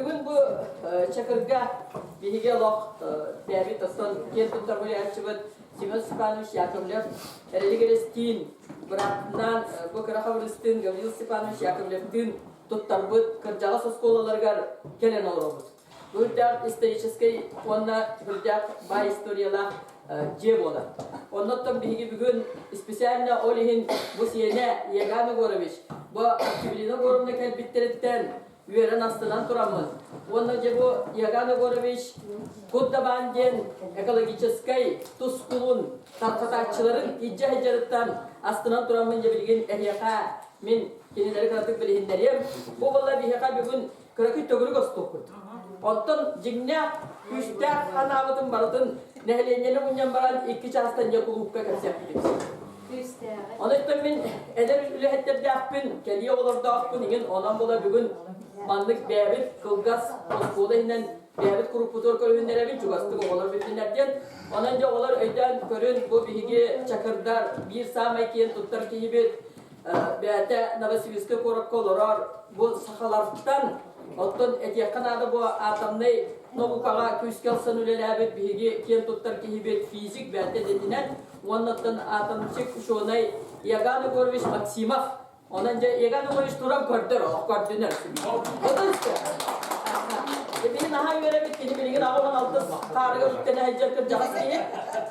Бүгүн бу Чакырга биһиги олох бэйэбит оттон киэн туттар буруйааччыбыт Семен Степанович Яковлев Эрэлигирэстиин быраатынаан бу кыра хабырыстыын Гаврил Степанович Яковлевтыын туттарбыт кырдьаҕас оскуолаларыгар кэлэн олоробут. Бу үрдээх историческай уонна үрдээх баай историялаах дьиэ буолар. Оннуттан биһиги бүгүн специально ол иһин бу сиэнэ Еган Егорович, бу Октябрина Егоровна кэлбиттэриттэн үөрэн астынан тураммын. Уонна дьэ бу Еган Егорович Кут-Дабаан диэн экологическай тускулун тарҕатааччыларын илдьэ сылдьарыттан астынан тураммын дьэ билигин эһиэхэ мин кинилэри кыратык билиһиннэриэм. Бу буолла биһиэхэ бүгүн кыракый төгүрүк остуоппут. Оттон дьиҥнээх, күүстээх санаабытын барытын нэһилиэнньэни мунньан баран икки чаастан дьэ кулуупка кэпсэппитим. Онон мин эдэр үлэһиттэрдээхпин, кэлии оҕолордоохпун иҥин онон була бүгүн маннык бэйэбит кылгас оскуола иһинэн бэйэбит куруппутугар көрүһүннэрэбин чугастык оҕолор билдиннэр диэн. Онон дьэ оҕолор өйдөөн көрүн бу биһиги чакырдар биир саамай киэн туттар киһибит бэйэтэ Новосибирскай куоракка олорор бу сахалартан оттон этиэххэ наада бу атомнай наукаҕа күүскэ ылсан үлэлээбит биһиги киэн туттар киһибит физик бэйэтэ идэтинэн уоннаттан атомщик учуонай Иоганн Егорович Максимов. Онон дьэ Иоганн Егорович туран көрдөр, олох көрдүнэр. Отун Биһи наһаа үөрэбит, кини билигин 86 хаарыга үктэнэ сылдьар кырдьаҕас киһи.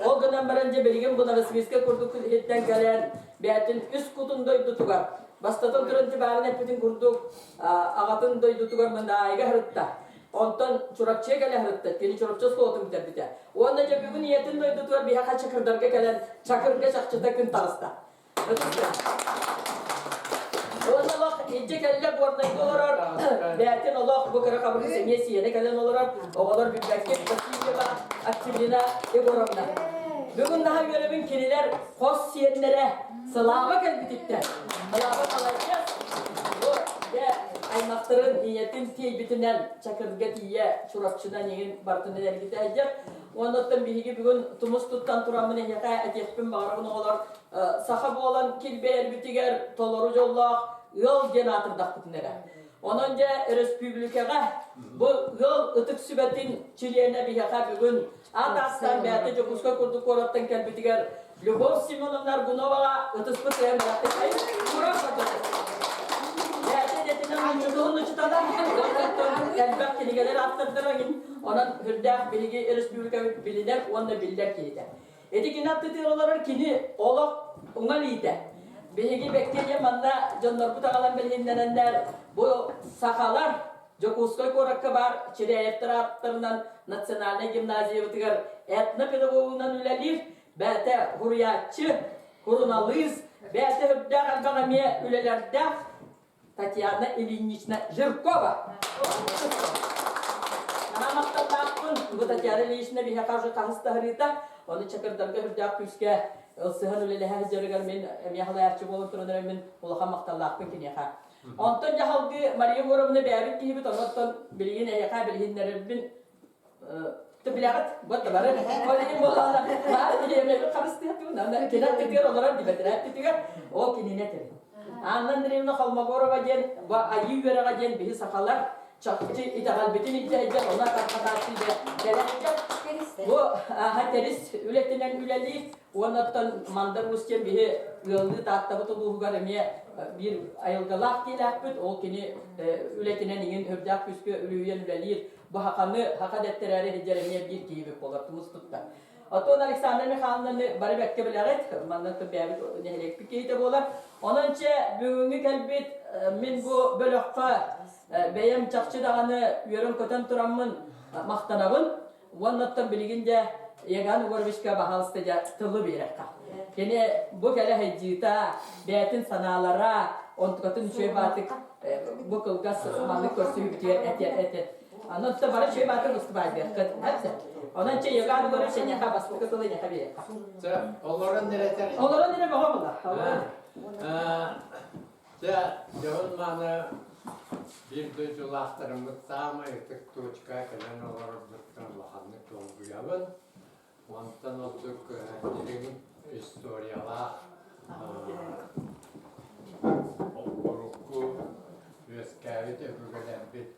Ол гынан баран дьэ билигин бу Новосибирскай курдук иһиттэн кэлэн бэйэтин үс кутун дойдутугар бастатан туран тибаарын эппитин курдук аҕатын дойдутугар Мындаайыга сырытта. Онтон Чурапчыга кэлэ сырытта. Кини Чурапчы оскуолатын бүтэрбитэ. Уонна дьэ бүгүн ийэтин дойдутугар биһиэхэ Чакырдарга кэлэн Чакырга чахчыта күн таҕыста. Уонна олох илдьэ кэллэ Горнайга олорор, бэйэтин олох бу кыра хабыргыс эмиэ сиэнэ кэлэн олорор, оҕолор билбэккит Васильева Октябрина Егоровна. Бүгүн наһаа үөрэбин кинилэр хос сиэннэрэ Слава кэлбититтэн. Слава молодец! Бу дьэ аймахтарын ийэтин тиэйбитинэн Чакырга тиийэ Чурапчынан иҥин барытынан эргитэ сылдьар. Уонна биһиги бүгүн тумус туттан тураммын эһиэхэ этиэхпин баҕарабын оҕолор саха буолан килбэйэрбитигэр толору дьоллоох ыал диэн аатырдахпытын эрэ. Онон дьэ өрөспүүбүлүкэҕэ бу ыал ытык сүбэтин чилиэнэ биһиэхэ бүгүн аат ааттаан бэйэтэ Дьокуускай курдук куораттан кэлбитигэр Любовь Семеновна Аргуноваҕа ытыспыт ыйан бырахтыкай турар Бэйэтэ идэтинэн мунньутуһун учутала элбэх кинигэлэр ааптардара онон үрдээх биһиги республикабыт билинэр уонна биллэр киһитэ. Ити кини аттытыгар олорор кини олох уҥа илиитэ. Биһиги бэккэ манна дьоннорбут аҕалан билиһиннэрэннэр бу сахалар Дьокуускай куоракка баар Чиряевтар ааттарынан национальнай гимназиябытыгар этнопедагогунан үлэлиир, бэйэтэ суруйааччы, суруналыыс, бэйэтэ үрдээх элбэх эмиэ үлэлэрдээх Татьяна Ильинична Жиркова. Наһаа махталлаахпын. Бу Татьяна Ильинична биһиэхэ уже хаһыс таһырыыта. Ону Чакырдарга үрдээх күүскэ ылсыһан үлэлэһэ сылдьарыгар мин эмиэ халайааччы буолан туран мин улахан махталлаахпын киниэхэ. Онтон дьаһалгы Мария Егоровна бэйэбит киһибит, онон билигин эһиэхэ билиһиннэрэрбин Билэҕит, вот бары. Ол иһин буоллаҕына, баар бириэмэбин харыстыахтыбын, аны кини аттытыгар олорор дибэтэрээт аттытыгар, ол кинини этэбин. Анна Андреевна Холмогорова диэн бу айыы үөрэҕэ диэн биһи сахалар чахчы итэҕэлбитин илдьэ сылдьан, онно тархатааччы кэлэн бу аха тэрис үлэтинэн үлэлиир уонна оттон Мандар Уус диэн биһи ыаллыы Тааттабыт улууһугар эмиэ биир айылгалаах киилээхпит, ол кини үлэтинэн иҥин үрдээх күүскэ үлүһүйэн үлэлиир Бу хаханы хаха дэттэрээри сылдьар эмиэ биир киһибит буолар тумус тутта. Оттон Александра Михайловнаны бары бэккэ билэҕит, манна бэйэбит нэһилиэкпит киһитэ буолар. Онон чэ бүгүҥҥү кэлбит мин бу бөлөххө бэйэм чахчы даҕаны үөрэн-көтөн тураммын махтанабын. Уонна оттон билигин дьэ Еган Егоровичка баһаалыста дьэ тылы биэрэххэ. Кини бу кэлэ сылдьыыта, бэйэтин санаалара, онтукатын үчүгэй баатык бу кылгас маннык көрсүһүүбүтүгэр этиэ этэ. Онон то бары үчүгэй баатык устубаайдыаххыт. Онон чэ Еган Егорович эйиэхэ бастакы тылы эйиэхэ биэриэххэ. Чэ, олорон эрэ этэр. Олорон эрэ бөҕө була. Чэ, дьоһун мааны биир дойдулаахтарыммыт саамай ытык точка кэлэн олорорбуттан улаханнык долгуйабын. Онтон ордук дириҥ историялаах урукку үөскээбит өбүгэлэрбит.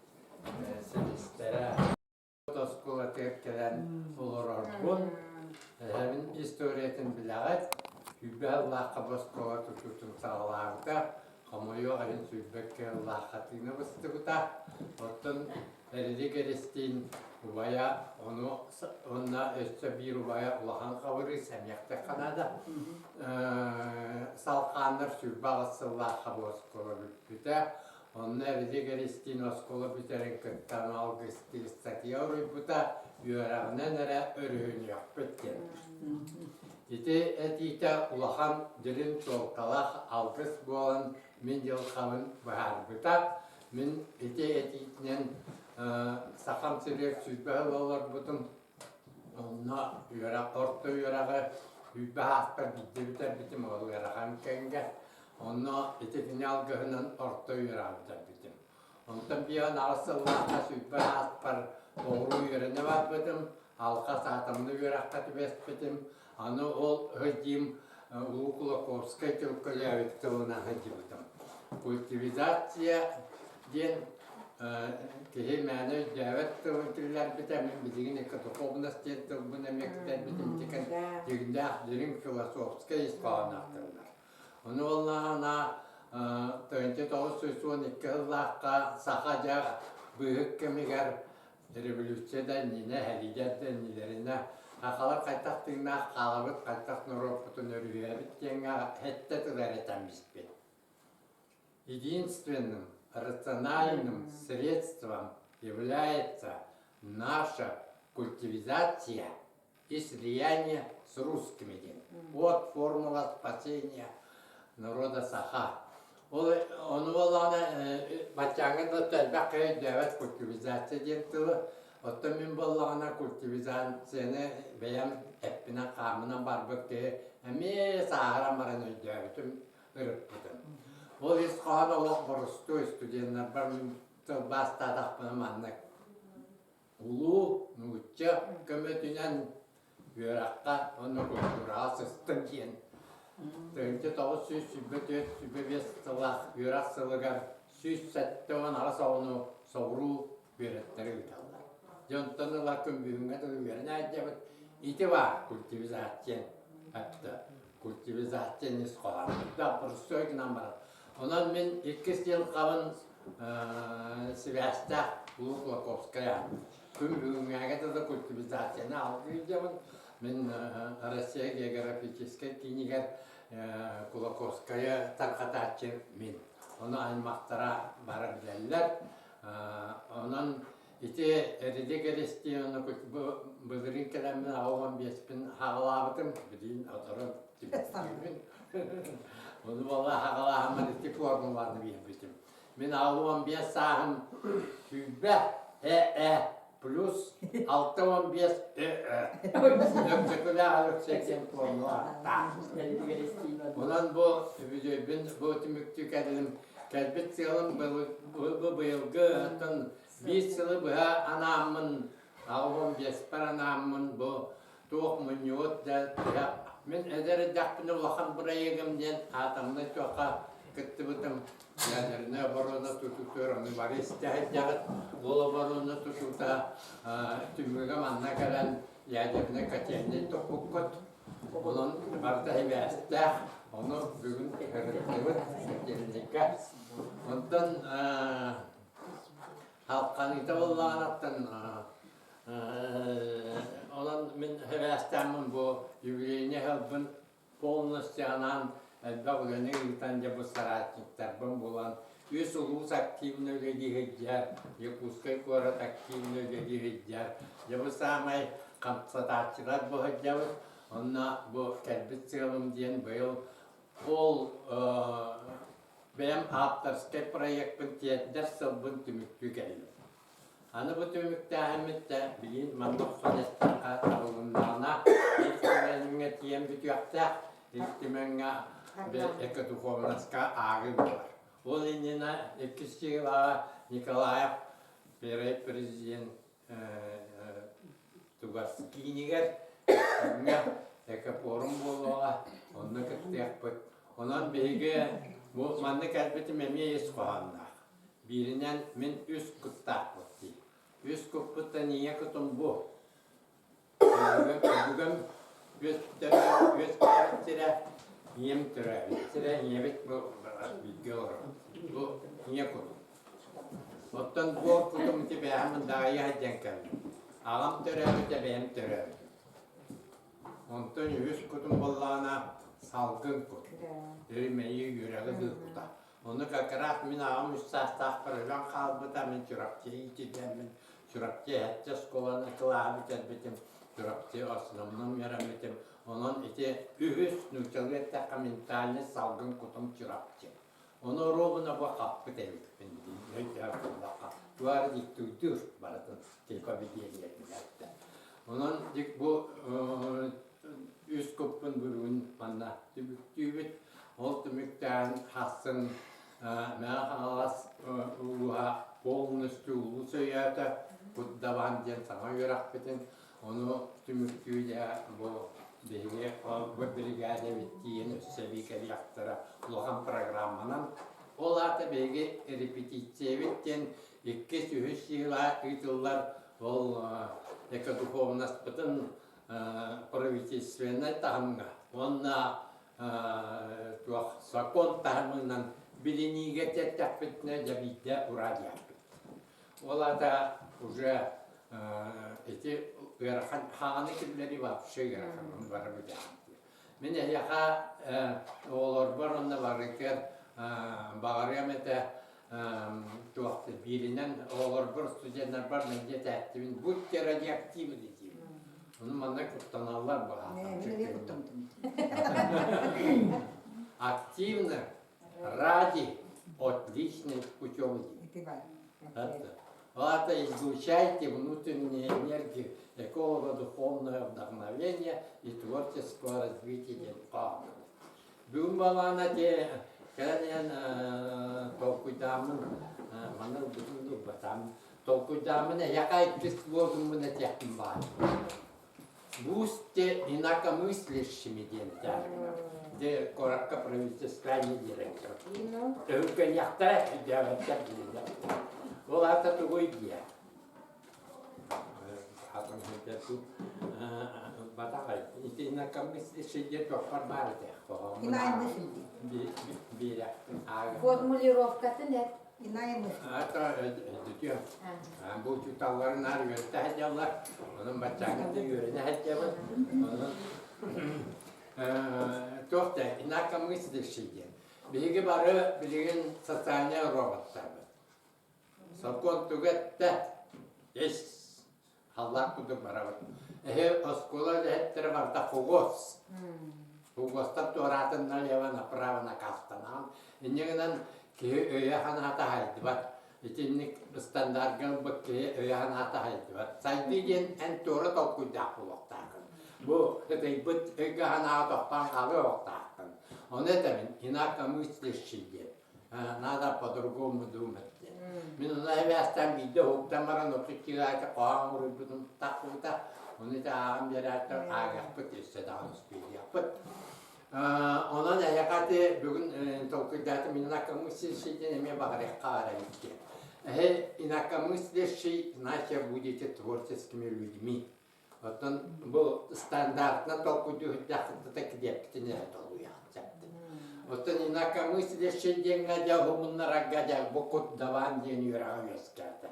20 сыллаахха бу оскуола тутуутун саҕалаабыта. Хомойуох иһин 22 сыллаахха тыына быстыбыта. Оттон Эрилик Эристиин убайа ону уонна өссө биир убайа Улахан Хабырыыс эмиэхтэххэ наада. Салхааннар 28 сыллаахха бу оскуола бүппүтэ. Онно Эрилик Эристиин оскуола бүтэрин кытта алгыстыы ыстатыйа уруйбута, үөрэҕинэн эрэ өрүһүнүөхпүт диэн. Ити этиитэ улахан дириҥ суолталаах алгыс буолан мин дьылҕабын быһаарбыта. Мин ити этиитинэн Сахам сиригэр 20 сыл олорбутум. Онно үөрэх орто үөрэҕи 20 сааспар биирдэ бүтэрбитим, ол ыарахан кэмҥэ. Онно ити кини алгыһынан орто үөрэҕи бүтэрбитим. Онтон 58 сыллаахха 20 сааспар оҕуруу үөрэнэ барбытым, алҕас атомнай үөрэххэ түбэспитим. Аны ол сылдьыым Улуу Кулаковскай төлкөлөөбүт тылынан сылдьыбытым. Культивизация диэн киһи мээнэ өйдөөбөт тылын киллэрбитэ, мин билигин экодуховность диэн тылбын эмиэ кэтэрбитим тикэн дьиҥнээх дириҥ философскай ис хоһоонноох тыллар. Ону буоллаҕына 1992 сыллаахха саха дьэ быыһык кэмигэр революция да иннинэ, сэриилэр да иннилэринэ сахалар хайдах тыыннаах хаалабыт, хайдах норуоппутун өрүһүйэбит диэҥҥэ сэттэ тыл эрэ этэммиспит. Единственным рациональным средством является наша культивизация и слияние с русскими диэн. Вот формула спасения народа саха. Ол ону буоллаҕына баччааҥҥа да элбэх киһи өйдөөбөт культивизация диэн тылы. Оттон мин буоллаҕына культивизацияны бэйэм эппинэн-хааммынан барбыт киһи эмиэ сааһыран баран өйдөөбүтүм, ырыппытым. Ол ис хоһооно олох боростуой студеннарбар мин тылбаастаатахпына маннык Улуу нуучча көмөтүнэн үөрэххэ уонна культураҕа сыстым диэн 1924-25 сыллаах үөрэх сылыгар 178 оҕону соҕуруу үөрэттэрэ ыыталлар. Дьэ онтон ыла күн бүгүҥҥэ дылы үөрэнэ сылдьабыт. Ити баар культивизация эттэ. Культивизация ис хоһооно. Да, простой гынан баран. Онон мин иккис дьылҕабын сибээстээх Улуу Кулаковская күн бүгүҥҥээгэ дылы культивизацияны алгыйдьабын. Мин Россия географическай киинигэр Кулаковская тарҕатааччы мин. Ону аймахтара бары билэллэр. Онон ити Эрилик Эристиин былырыын кэлэммин 85-пин хаҕалаабытым, билигин оторон түмүктүүбүн. Ону буолла хаҕалааһыммар ити формуланы биэрбитим. Мин 65 сааһым 20 э плюс 65 э Өксөкүлээх Алексей диэн формулаахтаах. Онон бу үбүлүөйбүн бу түмүктүү кэллим. Кэлбит сыалым бу быйылгы оттон биир сылы быһа анааммын 85-пэр анааммын бу туох мунньубут да тиһэх мин эдэр эрдэхпинэ улахан бырайыагым диэн атомнай туохха кыттыбытым ядерная оборона тутуутугар ону бары истэ сылдьаҕыт ол оборона тутуута түмүгэ манна кэлэн ядернай котельнай туппуккут онон барыта сибээстээх ону бүгүн ырыттыбыт котельнайга онтон халханыыта буоллаҕынаттан Онон мин сибээстээммин бу юбилейнай сылбын полностью анаан элбэх үлэни ыытан дьэ бу соратниктарбын булан үс улуус активно үлэлии сылдьар, Якутскай куорат активно үлэлии сылдьар. Дьэ бу саамай хамсатааччылар бу сылдьабыт. Онно бу кэлбит сыалым диэн быйыл ол бэйэм авторскай проекпын тиэрдэр сылбын түмүктүү кэллим. Аны бу түмүктээһиммит да билигин манна охсон эттэххэ табылыннаҕына Ил Түмэҥҥэ тиийэн бүтүөхтээх. Ил Түмэҥҥэ экодухуобунаска ааҕыы буолар. Ол иннинэ иккис чыгылаҕа Николаев первый президент тугас киинигэр экофорум буолуоҕа, онно кыттыахпыт. Онон биһиги бу манна кэлбитим эмиэ ис хоһоонноох. Бииринэн мин үс куттаахпыт дии. Үс куппуттан ийэ кутум бу. Өбүгэм үөс үөскээбит сирэ. Ийэм төрөөбүт сирэ, ийэбит бу бииргэ олорор. Бу ийэ кутум. Оттон буор кутум ити бэйэм Мындаҕайы диэн кэллим. Аҕам төрөөбүтэ, бэйэм төрөөбүтүм. Онтон үһүс кутум буоллаҕына салгын кут. Өй-мэйии үөрэҕи ыыппыта. Ону как раз мин аҕам үс саастаахпар өлөн хаалбыта, мин Чурапчы иитиллэммин, Чурапчы эһэччи оскуоланы кылааһы бүтэрбитим, Чурапчы основном үөрэммитим. Онон ити үһүс нууччалыы эттэххэ ментальный салгын кутум Чурапчы. Ону оруобуна бу хаппыт эбиппин дии өйдөөх буоллахха. Туара диктуйдуур барытын поведениетин эттэ. Онон дик бу үс куппун бүгүн манна түмүктүүбүт. Ол түмүктээн хассын Мэҥэ Хаҥалас улууһа полностью улуус өйөөтө Кутдабан диэн саҥа үөрэхпитин ону түмүктүү дьэ бу биһиги бу биригээдэбит тиийэн өссө эбии кэлиэхтэрэ улахан программанан. Ол аата биһиги репетициябит диэн иккис үһүс сыла ыытыллар ол экодуховностпытын правительственнай таһымҥа уонна туох сокуон таһымынан билиниигэ тиэртэхпитинэ дьэ биирдэ ураа диэхпит. Ол аата уже ити ыарахан хааны киллэрии вообще ыарахан бары билэҕин. Мин эһиэхэ оҕолорбор уонна барыгар баҕарыам этэ туох бииринэн оҕолорбор студеннарбар мэлдьи этээттибин будьте радиоактивны диибин. Ону манна куттаналлар Активно ради отличной учебы. Это излучайте внутреннюю энергию эколого-духовного вдохновения и творческого развития диэн Бүгүн балаана те кэлэн толкуйдааммын манна ылбытым ылбатам толкуйдааммын эһиэхэ иккис лозунгун этиэхпин баар Будьте инакомыслящими диэн этээри Де куоракка правительственный директор. Өһүргэниэхтэрэ өйдөөбөттөр дииллэр. Ол аата тугуй диэ? Батаҕай, ити инакомыслящий диэн туохпар баар этэ. Биэрэхпин ааҕа. Формулировкатын эт. Ата Бу учууталлары наар үөрэтэ сылдьаллар. Онон баччааҥҥа да үөрэнэ сылдьабын. Онон туох да инакомыслящий диэн. Биһиги бары билигин социальнай роботтарбыт. Сокуон тугу эттэ? Ис халлаан курдук барабыт. Эһи оскуола үлэһиттэрэ барыта фугос. Фугостар туораатын налево направо накастанаҕын. Инньэ гынан киһи өйө-санаата хайдыбат. Итинник ыстандаарга ылбыт киһи өйө-санаата хайдыбат. Сайдыы диэн эн туора толкуйдаах буолуохтааххын. Бу ытыйбыт өйгө-санааҕа тохтоон хаалыа уохтааххын. Ону этэбин, инакомыслящий диэн. Надо по-другому думать диэн. Мин ону эбээстээн биирдэ уһуктан баран 30 километр хоһоон уруйбутум тахсыбыта. Ону ити ааҕан биэрээттэр ааҕыахпыт, өссө даҕаны успейдиэхпит. Онон эһиэхэ ити бүгүн толкуйдаатым инакомыслящий диэн эмиэ баҕарыахха баар эбит диэн. Эһи инакомыслящий, значит будете творческими людьми. Оттон бу стандартынан толкуйдуу сылдьаххытына килиэппитин эрэ толуйаахтаахтын. Оттон инакомыслящий диэҥҥэ дьэ уһугуннарарга дьэ бу кут-дабаан диэн үөрэҕэ үөскээтэ.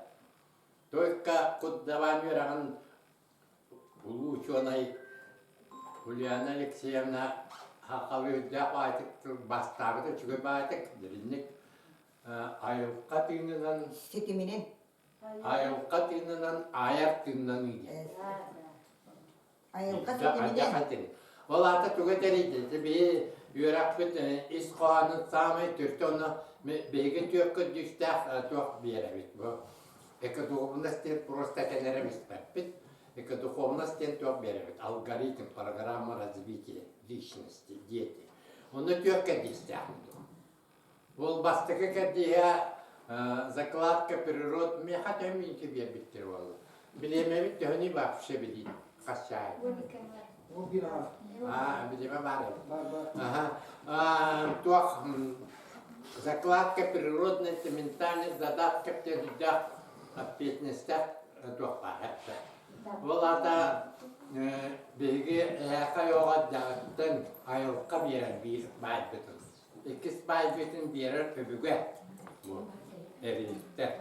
Только кут-дабаан үөрэҕин улуу учуонай Ульяна Алексеевна сахалыы үрдээх баайтык бастаабыта үчүгэй баайтык дириҥник айылҕа тыынынан ситиминэн Айылҕа тыынынан айар тыыннаныы диэн. Айылҕа ситиминэн. Ол аата тугу этэрий биһи үөрэхпит ис хоһоонун саамай төрүтэ онно биһиги түөрт көдьүүстээх туох биэрэбит бу экодуховность диэн просто этэн эрэ биспэппит экодуховность диэн туох биэрэбит алгоритм программа развития личности дети онно түөрт кэрдиистээх Ол бастакы кэрдииһэ закладка природ миэхэ төһө минки биэрбиттэр буолла. Билиэмэбит төһөнүй вообще билиин хас чаай? Аа, билиэмэ баар эбит. Аха. Туох закладка природной ментальных задатков диэн үрдээх ответственностях туох баар эттэ. Ол аата биһиги эһээхэй оҕо эрдэҕиттэн айылҕа биэрэр биир баайбытын. Иккис баайбытын биэрэр өбүгэ бу эриликтэр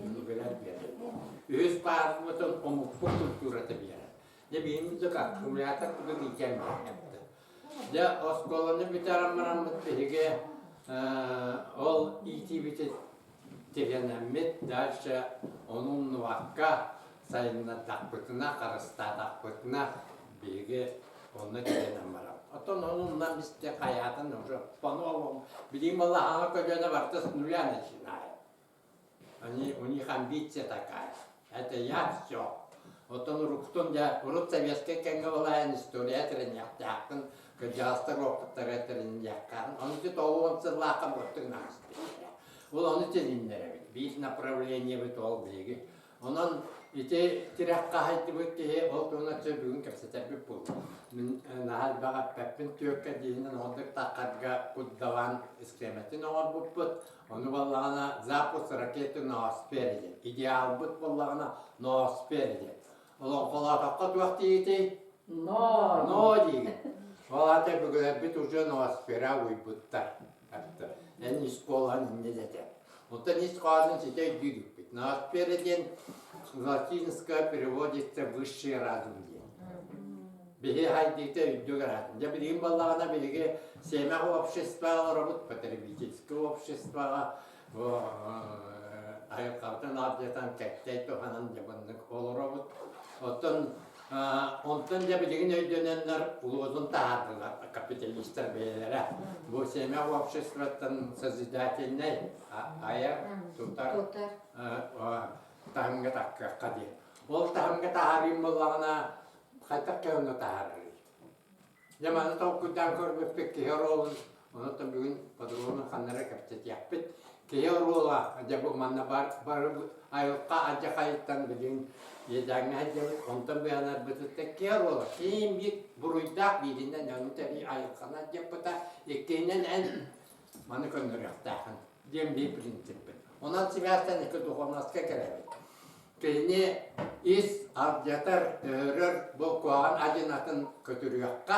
өбүгэлэр биэрэр. Үһүс баарбытын омукпут культурата биэрэр. Дьэ биһиги да аккумулятор курдук иитэн биэрэр. Дьэ оскуоланы бүтэрэн бараммыт биһиги ол иитиибитин тирэнэммит дальше ону умнубакка сайыннардахпытына, харыстаатахпытына биһиги онно тирэнэн барабыт. Оттон ону умнан бистэ хайаатын уже по-новому билигин балаһаҥа көлүөнэ барыта с нуля начинает. Они, у них амбиция такая. Это я все. Оттон уруктун дьэ урут советскай кэмҥэ балайан история тэриниэхтээххин, кырдьаҕастар уопуттара тэриниэххин. Ону ити 90 сыллаахха буоттук наастык. Ол ону тилиннэрэбит. Биир направлениебит ол биһиги. Онон ити тирэх хаһайдыбыт киһи ол туһунан өссө бүгүн кэпсэтэрбит буолуо. Мин наһаа элбэх эппэппин түөккэ диэһинэн оҕолор таххарга куддалаан схемэтин оҥорбуппут. Ону буоллаҕына запуск ракеты ноосфера диэн. Идеалбыт буоллаҕына ноосфера диэн. Олоҥхолоотоххо туох диигитий? Но. Но диигит. Ол аата өбүгэлэрбит уже ноосфера уйбуттар. Эн ис буолан инньэ дэтэ. Оттон ис хоһоонун ситэ өйдүүрүкпүт. Ноосфера диэн латинского переводится высший разум диэн. Биһи хайдыыта өйдүк араатын. Дьэ билигин буоллаҕына биһиги сиэмэх обществоҕа олоробут, потребительское обществоҕа айылҕабытын алдьатан кэккэй туһанан дьэ маннык олоробут. Оттон онтон дьэ билигин өйдөнөннөр улуозун таһаардылар капиталистар бэйэлэрэ. Бу сиэмэх обществоттан созидательнай айар тутар таһымҥа таккыахха диэн. Ол таһымҥа таһаарыым буоллаҕына хайдах кыһыҥҥа таһаарарый? Дьэ маны толкуйдаан көрбүппүт киһи оруолун, онон бүгүн подробно ханна эрэ кэпсэтиэхпит. Киһи оруола, дьэ бу манна бар, бары айылҕа алдьархайыттан билигин иэдээҥҥэ сылдьабыт, онтон быһанарбытыттан киһи оруола киин биир буруйдаах бииринэн ону тэбии айылҕаны алдьаппыта, иккиһинэн эн маны көннөрүөхтээххин диэн биир принциппит. Онон сибээстэн икки духовноска кэлэбит. Кини ис алдьатар, өһөрөр бу куһаҕан адьынатын көтүрүөххэ,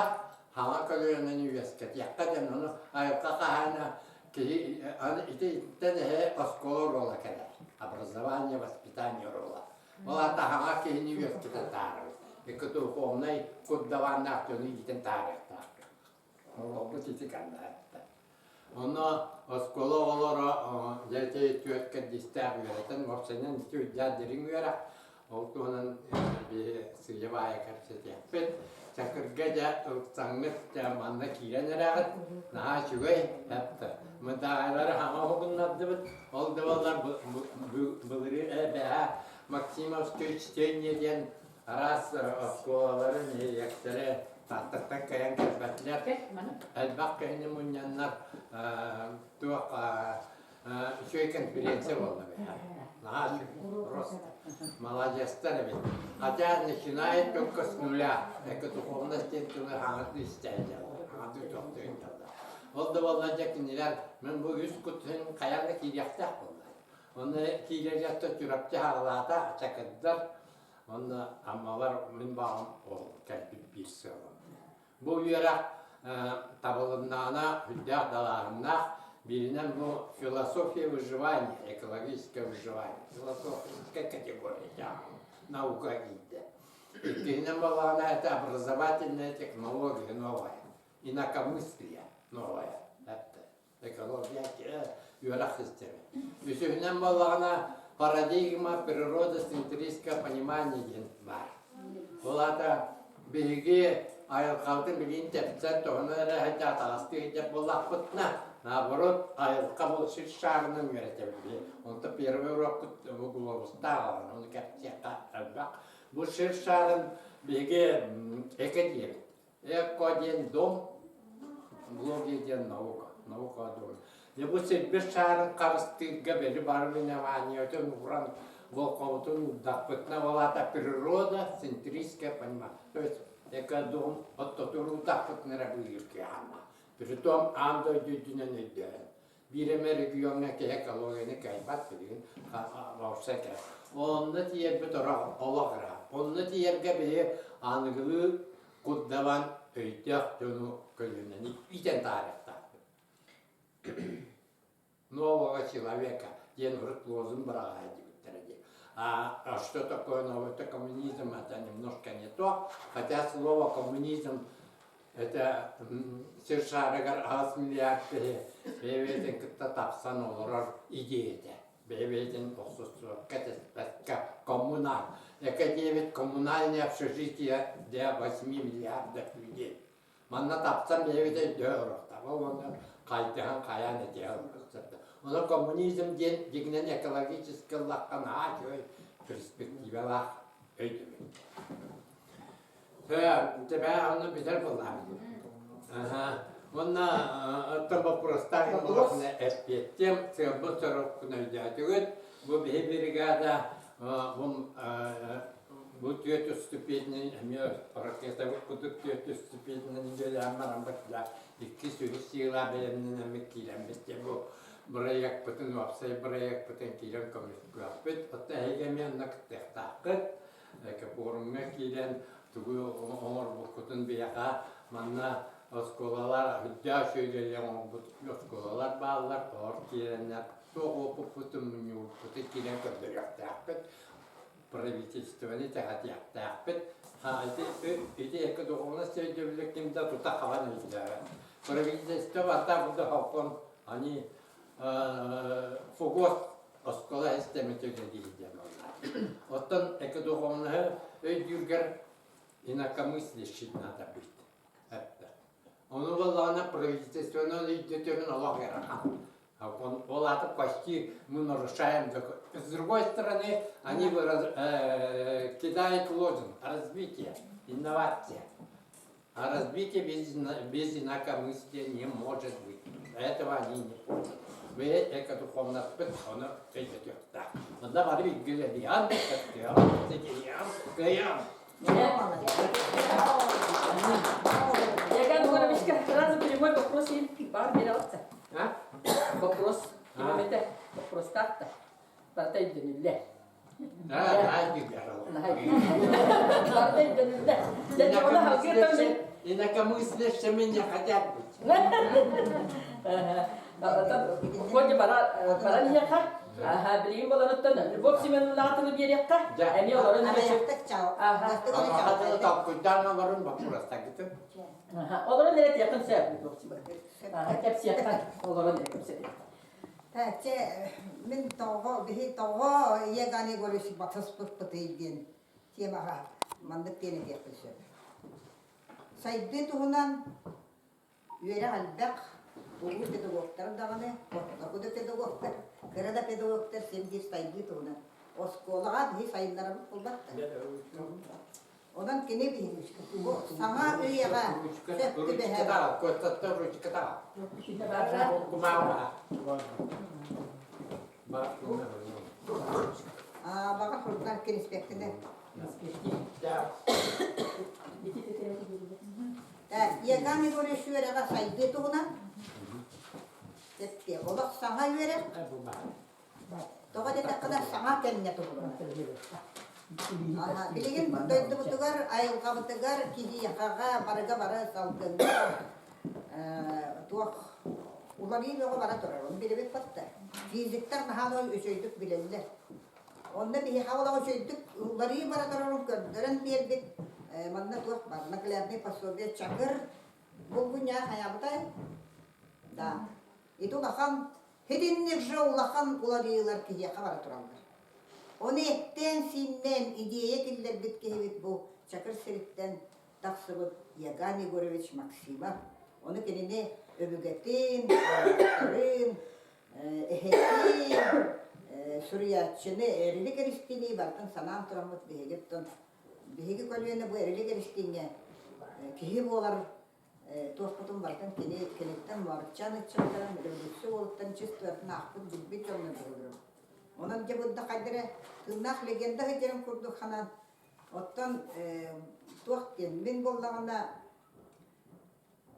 хаҥа көлүөнэни үөскэтиэххэ диэн ону айылҕа хаһаайына киһи аны ити итинтэн эһэ оскуола оруола кэлэр. Образование, воспитание оруола. Ол аата хаҥа киһини үөскэтэн таһаарабыт. Икки духовнай курдавааннаах дьону иитэн таһаарыахтаахпыт. Олорбут ити каннаатта. Онно оскуола оҕолоро дьэ ити түөрт кэрдиистээх үөрэтэн, уопсайынан ити үрдээх дириҥ үөрэх. Ол туһунан биһи сыыйа баайа кэпсэтиэхпит. Чакырга дьэ ылсаҥҥыт дьэ манна киирэн эрэҕит. Наһаа үчүгэй эптэ. Мындаҕайлары хаҥа уһугуннардыбыт. Ол да буоллар былырыын эбэһээ Максимовское чтение диэн араас оскуолалары, нэһилиэктэри Тааттаттан кэлэн кэлбэтилэр. Элбэх киһини мунньаннар туох үчүгэй конференция буолла Наһаа үчүгэй. Просто маладьыастар эбит. Хотя начинает только с нуля. Экодуховность диэн тылы хаҥатыы истээдьэ. Хаҥатыы тохтуйун дьалла. Ол да буолла дьэ кинилэр мин бу үс кутун хайаан да киириэхтээх буолла. Онно киирэр дьахтар Чурапчы хаалаата, чакырдар Уонна Аммалар мин баҕам ол кэлбит биир сыалым. Бу үөрэх табылыннаҕына сүрдээх далааһыннаах, бииринэн бу философия выживания, экологическое выживание, философская категория наука киирдэ. Иккиһинэн буоллаҕына это образовательная технология новая, инакомыслие новая. Экология үөрэх систиэмэ. Үсүһүнэн буоллаҕына парадигма природоцентрическое понимание диэн баар. Ол аата биһиги айылҕабытын билигин тэпсэр туһунан эрэ сылдьа атаҕастыы сылдьар буоллахпытына, наоборот, айылҕа бу сир шаарынан үөрэтэбит. Онто первый урокпут бу глобустаах оҕону ону кэпсиэххэ элбэх. Бу сир шаарын биһиги эко диэбит. Эко диэн дом, блогия диэн наука, наука дом. Дьэ бу сирбит шаарын харыстыырга били бары вниманиетын ууран волхобутун уурдахпытына, ол аата природа центристское понимание. То есть экодом оттотуруутахпытына эрэ быыһыыр кыаҕа. Притом аан дойду үрдүнэн өйдөөн. Биир эмэ региоҥҥа киһи экологияны кыайбат билигин уопсай кэ. Онно тиийэрбит олох ыраах. Онно тиийэргэ биһи аныгылыы курдаван өйдөөх дьону көлүөнэни иитэн таһаарыахтаахпыт. Нового человека диэн урут лозунг быраҕа сылдьыбыттара дии. А что такое новый? Это коммунизм, это немножко не то. Хотя слово коммунизм это сир шаарыгар 8 миллиард киһи бэйэ-бэйэтин кытта тапсан олорор идеята. Бэйэ-бэйэтин охсуспакка, тэспэккэ коммуна. Эко диэбит коммунальное общежитие для 8 миллиардов людей. Манна тапсан бэйэбит өйдөһө олорохтоох уонна хайдыһан хайаан этиһэ олорохтор. Онон коммунизм диэн дьиҥинэн экологически ыллахха наһаа үчүгэй перспективалаах өйдөбүл. Тэбээ онно бүтэр буоллаҕым. Уонна оттон боппуруостаах буоллахпына эппиэттиэм, сыалбыт сорукпун өйдөөтүгүт. Бу биһи бригада Бу түөрт уступиэтинэн эмиэ ракетабыт курдук түөрт уступиэтинэн үлэлээн бараммыт да иккис үһүс сыала бэлэмнэнэммит киирэммит дьэ бу бырайыакпытын уопсай бырайыакпытын киирэн көмүскүөхпүт. Оттон эһиги эмиэ онно кыттыахтааххыт. Пуорумҥа киирэн тугу оҥорбуккутун биһиэхэ манна оскуолалар үрдээх үчүгэй оҥорбут оскуолалар бааллар, олор киирэннэр туох уопуппутун мунньубуппутун киирэн көрдөрүөхтээхпит. Правительствоны итэҕэтиэхтээхпит. Ити экодуховность өйдөбүлэ ким да тута хабан өйдөөбөт. Правительство барда бу да холкон они фугос оскуола системата үлэлиир диэн буолла. Оттон экодуховноһы өйдүүргэр инакомыслящий надо быть. Эттэ. Ону буоллаҕына правительствоны өйдөтөрүн олох ыарахан. Ол аата почти мы нарушаем закон. С другой стороны, они кидают лозунг развитие, инновация. А развитие без инакомыслия не может быть. Этого они не поняли. Вы экодуховностьпыт ону өйдөтүөхтээх. Онно бары билгэлэриан, кыттыам, ситиһиам, кыайам. Яган Егоровичка сразу прямой вопрос бар бералыпта. Вопрос километр вопростаахта. Барыта өйдөнүллэ. Барыта өйдөнүллэ. Инакомыслящими не хотят быть. Коди баран иһиэхэ. Билигин болоруттан Любовь Семеновна аатыны биэриэххэ. Эмиэ олорон Толкуйдаан олорун боппуруостаргытын. Олорон эрэ тиэххин сөп, Любовь Семеновна. Кэпсиэххэ олорон эрэ кэпсэтиэххэ. Чэ, мин тоҕо, биһи тоҕо Еган Егорович батыспыппытый диэн темаҕа маннык диэн этиэхпин сөп. Сайдыы туһунан Үөрэх элбэх, улуу педагогтар даҕаны, ортоку да педагогтар, кыра да педагогтар син биир сайдыы туһунан. Оскуолаҕа биһи сайыннарабыт буолбат да. Онон кини бу саҥа үйэҕэ сөп түбэһэр. Баҕар хурдар кириспэктинэ. Еган Егорович үөрэҕэ сайдыы туһунан Тэптиэ олох саҥа үөрэх тоҕо диэтэххинэ саҥа кэмҥэ туһунан билигин дойдубутугар айылҕабытыгар киһиэхэҕэ барыга бары салгыҥҥа туох уларыы бөҕө бара турар ону билэбит батта физиктар наһаа үчүгэйдик билэллэр Онно биһиэхэ олох үчүгэйдик уларыы бара турарын көрдөрөн биэрбит. Манна туох бар наглядный пособие Чакыр булгунньаах хайаабытай? Да. Ити улахан хитинник же улахан уларыылар киһиэхэ бара тураллар. Ону эттээн-сииннээн идея киллэрбит киһибит бу Чакыр сириттэн тахсыбыт Яган Егорович Максимов. Ону кинини өбүгэтин, аймахтарын, эһэтин, суруйааччыны Эрилик Эристиини барытын санаан тураммыт биһиги оттон биһиги көлүөнэ бу Эрилик Эристииҥҥэ киһи буолар туохпутун барытын кини киниттэн Муорчан ыччаттарын революция уолуттан чувствуятын аахпыт билбит дьоҥҥо буоларым. Онон дьэ бу да хайда эрэ тыыннаах легенда сылдьарын курдук санаан оттон туох диэн мин буоллаҕына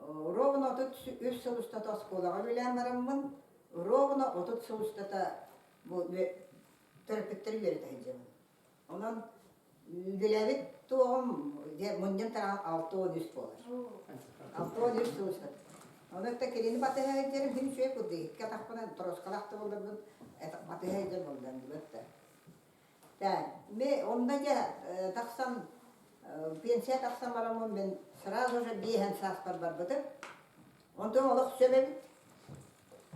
Ровно 33 сыл устата оскуолаҕа үлэлээн бараммын, ровно 30 сыл устата бу төрөппүттэри үөрэтэ сылдьабын. Онон Үлэлээбит туоҕум дьэ мунньан тараан 63 буолар. 63 сыл устата. Ону это кинини батыһа сылдьарым син үчүгэй курдук. Икки атахпынан тороскалаах да буолларбын батыһа сылдьар буоллам дибэт да. Ме онно дьэ тахсан пенсия тахсан бараммын мин сразу же биэһэн сааспар барбытым. Онтон олох сөп эбит.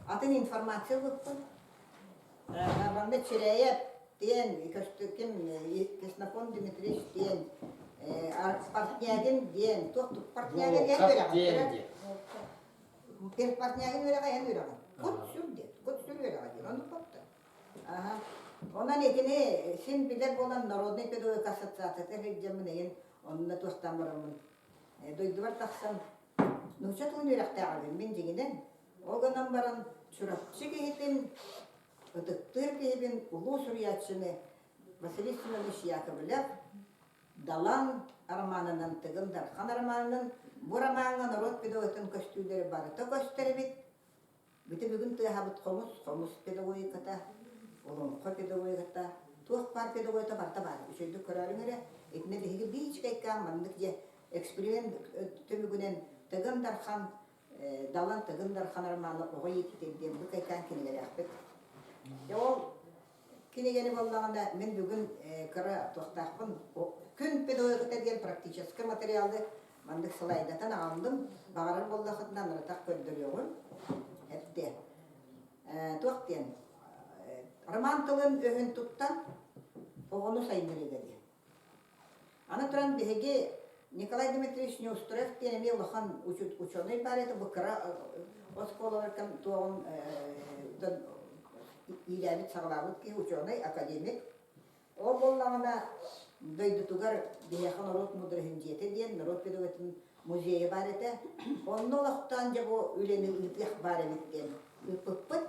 Атын информация ылбыппын. Манна Чирээйэп диэн ким Ксенофонт Дмитриевич диэн Портнягин диэн туох Портнягин эн үөрэҕин Портнягин үөрэҕэ эн үөрэҕин кут-сүр диэн кут-сүр үөрэҕэ диэн оннук буолта аха онон итини син билэр буолан народный педагогика ассоциацията сылдьаммын эйин онно туостаан бараммын дойдубар тахсан Нуучча тылын үөрэхтээҕибин мин дьиҥинэн. Ол гынан баран Чурапчы киһитин, ытыктыыр киһибин улуу суруйааччыны Василий Семенович Яковлев Далан романынан, Тыгын Дархан романынан бу ромаҥҥа норуот педагогикатын көстүүлэрэ барыта көстөр эбит. Бүтэ бүгүн тыаһабыт хомус, хомус педагогиката, олоҥхо педагогиката, туох баар педагогика барыта баар. Үчүгэйдик көрөөрүҥ эрэ, итиннэ биһиги биичкэйкээн маннык дьэ эксперимент түмүгүнэн Тыгын Дархан, Далан Тыгын Дархан романа оҕо иитиитэ диэн бу кэйкээн кинигэлээхпит. Дьэ ол кинигэни буоллаҕына мин бүгүн кыра туохтаахпын күн педагогиката диэн практическай материалы Маннык слайдатан аҕаллым, баҕарар буоллаххытына анарытах көрдөрүөҕүм. Эрдэ. Туох диэн роман тылын өһүн туттан оҕону сайыннарыыга диэн. Аны туран биһиги Николай Дмитриевич Неустроев диэн эмиэ улахан ученый баар этэ, бу кыра оскуолаларга туоҕун иилээбит-саҕалаабыт киһи ученый, академик. Ол буоллаҕына дойдутугар биһиэхэ норуот мудроһын дьиэтэ диэн норуот педагогикатын музейа баар этэ. Онно олохтоон дьэ бу үлэни ыытыах баар эбит диэн ыыппыппыт.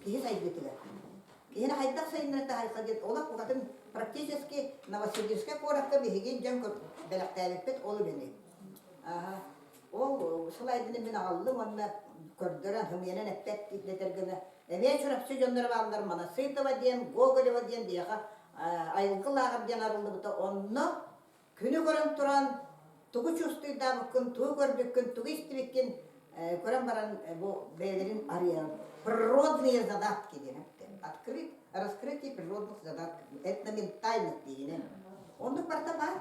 Киһи сайдыытыгар. Киһини хайдах сайыннара таһайха диэн олох букатын практически Новосибирскай куоракка биһиги дьон бэлэхтээбиппит ол үлэни. Ол слайдыны мин аҕаллым уонна көрдөрөн хымыйанан эппэт дэтэр гына Эмиэ Чурапчы дьонноро бааллар Моносытова диэн, Гоголева диэн биһиэхэ айылгы лааҕыр диэн арыллыбыта. Онно күнү көрөн туран тугу чувствуйдаабыккын, тугу көрбүккүн, тугу истибиккин көрөн баран бу бэйэлэрин арыйан природные задатки диэн эттэ. Открыть, раскрытие природных задатков, этноментальных диигинэн. Оннук барыта баар.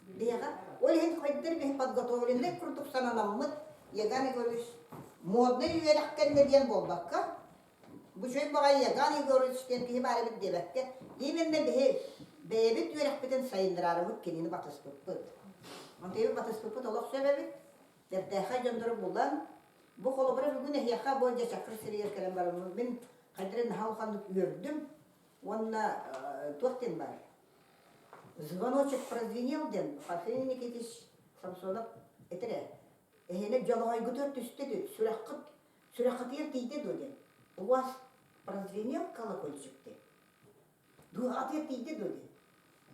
Биһиэхэ ол иһин хайдах биһи подготовленный курдук сананаммыт Еган Егорович модный үөрэх кэннэ диэн буолбакка, бу үчүгэй баҕайы Еган Егорович диэн киһи баар эбит диэбэккэ, именно биһи бэйэбит үөрэхпитин сайыннараарыбыт кинини батыспыппыт. Онтон батыспыппыт олох сөп эбит. Бэртээхэй дьоннору булан, бу холобура бүгүн эһиэхэ бу дьэ Чакыр сиригэр кэлэн бараммын мин хайдах эрэ наһаа улаханнык үөрдүм уонна туох диэн баар Звоночек прозвенел диэн Парфений Никитич Самсонов этэр ээ. Эһиэнэ дьолоҕойгутугар түстэ дуу, сүрэххит сүрэххитигэр тиийдэ дуо диэн. У вас прозвенел колокольчик диэн. Дууһаҕытыгар тиийдэ дуо диэн.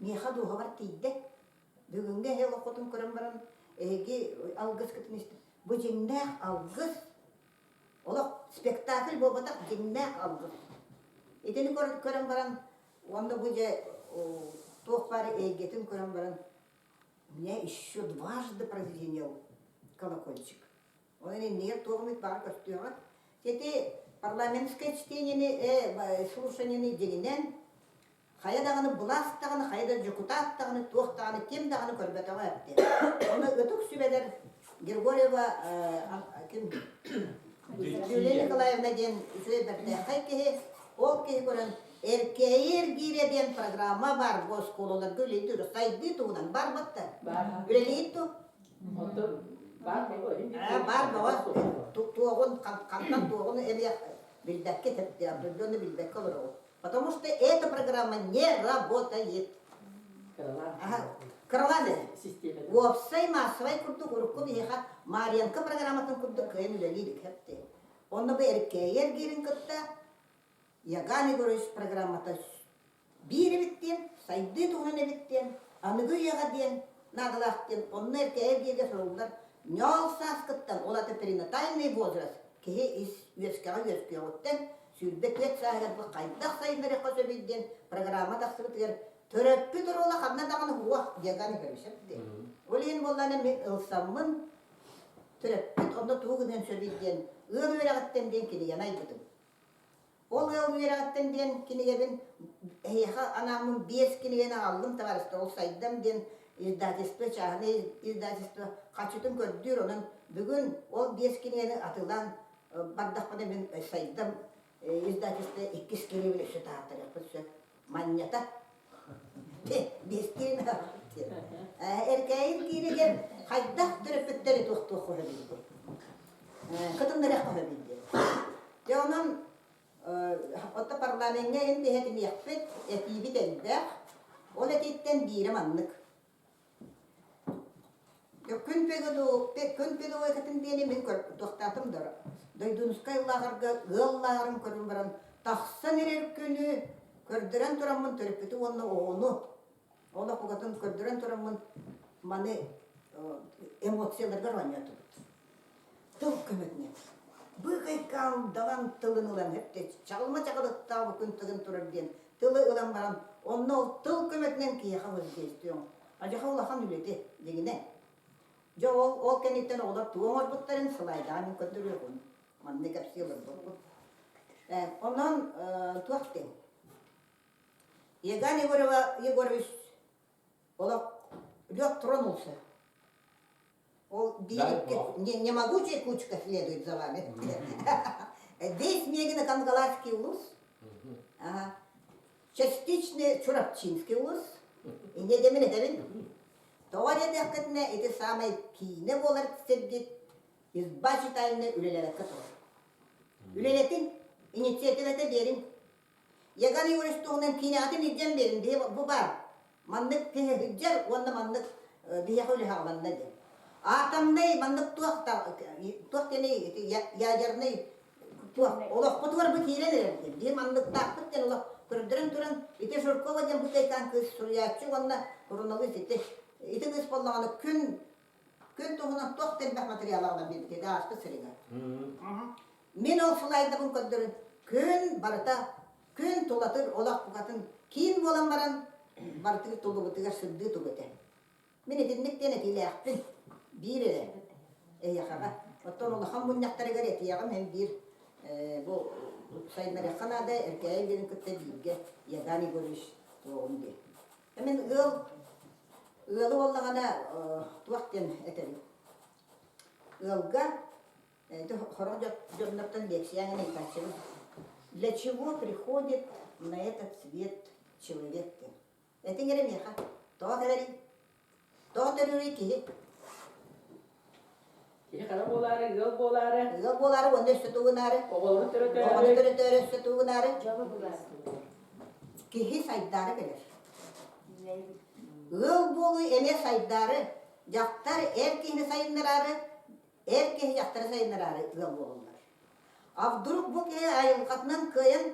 Миэхэ дууһабар тиийдэ. Бүгүҥҥү эһи олоххутун көрөн баран эһиги алгыскытын истэн бу дьиҥнээх алгыс олох спектакль буолбатах дьиҥнээх алгыс. Итини көрөн баран Уонна бу дьэ туох баар эйгэтин көрөн баран у меня еще дважды прозвенел колокольчик. Онон иннигэр туох эмит баар көстүөҕэ. Ити парламентское чтениени, слушаниены дьиҥинэн хайа даҕаны былаас даҕаны, хайа да дьокутаат даҕаны, туох даҕаны, ким даҕаны көрбөтөҕө эбитэ. Ону ытык сүбэлэр Григорьева ким Юлия Николаевна диэн үчүгэй бэртээхэй киһи, ол киһи көрөн Эркээйи эргиирэ диэн программа баар бу оскуолаларга үлэлиир сайдыы туһунан бар батта. Үлэлиир ту? Баар боҕо. Баар боҕо. Туоҕун, хантан туоҕун эмиэ билбэккэ определенно билбэккэ олороҕут. Потому что эта программа не работает. Кыралаан Систиэмэ. Уопсай массовай курдук урукку биһиэхэ Марьянка программатын курдук кыайан үлэлиир хэпти. Онно бу эркээйи эргиирин кытта Яган Егорович программата биир эбит диэн, сайдыы туһунан эбит диэн, аныгы үйэҕэ диэн наадалаах диэн, онно эркээйи эргииргэ суруллар ньоол сааскыттан, ол аты перинатальный возраст, киһи ис үөскэҕэ үөскүөҕүттэн 24 сааһыгар бу хайдах сайыннарыахха сөбүй диэн программа тахсыбытыгар. Төрөппүт оруола ханна даҕаны уох диаган көрүсэп диэн. Ол иһин буоллаҕына мин ылсаммын төрөппүт онно тугу гыныан сөбүй диэн ыал үөрэҕиттэн диэн кинигэни айбытым. Ол ыал үөрэҕиттэн диэн кинигэбин эһиэхэ анааммын биэс кинигэни аҕаллым табаарыстар ол сайдам диэн издательство чааһынай издательство харчытын көрдүүр онон бүгүн ол биэс кинигэни атыылаан бардахпына мин сайдам издательство иккис кинигэбин өссө таһааттарыахпын сөп манньата биэстиин эркээйин кииригэр хайдах төрөппүттэри туохтуох хоһо кытыннарыах хоһо диэн дьэ онон отто парламеҥҥа эн биһэтиниэхпит этиибит элбэх ол этииттэн биирэ маннык Күн күн педагогикатын диэни мин туохтаатым да Дойдунускай лааҕырга ыал лааҕырын көрөн баран тахсан эрэр күнү көрдөрөн тураммын төрөппүтү уонна оҕону олох букатын көрдөрөн тураммын маны эмоцияларгар оонньоотубут. Тыл көмөтүнэн. Быыкайкаан далан тылын ылан эптэ чаҕылма чаҕылыттаабы күн тыгын турар диэн тылы ылан баран онно ол тыл көмөтүнэн киһиэхэ воздействуем. Адьаха улахан үлэтэ дьиҥинэ. Дьэ ол ол кэнниттэн оҕолор тугу оҥорбуттарын слайдаан мин көрдөрүөҕүм. Манна кэпсии олорбоппут. Онон туох диэн Еган Егорова Егорович олох лед тронулся. Ол Дай Бог. Не, не могучая кучка следует за вами. Весь Мегино-Кангаласский улус, ага. частичный Чурапчинский улус, инде демин этэбин. Тоҕо диэтэххитинэ ити саамай киинэ буолар сиргит изба читальный үлэлэрэккэ турар. Үлэлэтин, инициативата биэриҥ. Яган Юрьевич туһунан киинэҕитин илдьэн биэрин биһи бу баар. Маннык киһи сылдьар уонна маннык биһиэхэ үлэһэ аҕаланна диэн. Атомнай маннык туох туох диэний ити ядерный туох олохпутугар бу киирэн эрэр диэн. Биһи манныктаахпыт диэн олох көрдөрөн туран ити Жиркова диэн бу кайкаан кыыс суруйааччы уонна суруналыыс ити ити кыыс буоллаҕына күн күн туһунан туох да элбэх материал аҕалан биэрбит этэ ааспыт сырыыга. Мин ол слайдабын көрдөрөн күн барыта күн тулатыр олох букатын киин буолан баран барытыгар тулубутугар сырдыы тугу этэ. Мин итинник диэн этиилээхпин. Биир эрэ эһиэхэҕэ. Оттон улахан мунньахтарыгар этиэҕим эн биир бу сайыннарыахха наада Эркээйи диэн кытта бииргэ Яган Егорович туоҕум диэн. Мин ыал ыалы буоллаҕына туох диэн этэбин. Ыалга Это сорох дьоннортон лекция ыйытааччыбын. Для чего приходит на этот свет человек диэн. Этиҥ эрэ миэхэ. Тоҕо кэлэрий? Тоҕо төрүүрүй киһи? Киһи хара буолаары, ыал буолаары. Ыал буолаары уонна өссө тугунаары. Оҕолору төрөтөөрү. Оҕону төрөтөөрү өссө тугунаары. Киһи сайдаары кэлэр. Ыал буолуу эмиэ сайдаары, дьахтар эр киһини сайыннараары, Эр киһи дьахтары сайыннараары ыал буолаллар. А вдруг бу киһи айылҕатынан кыайан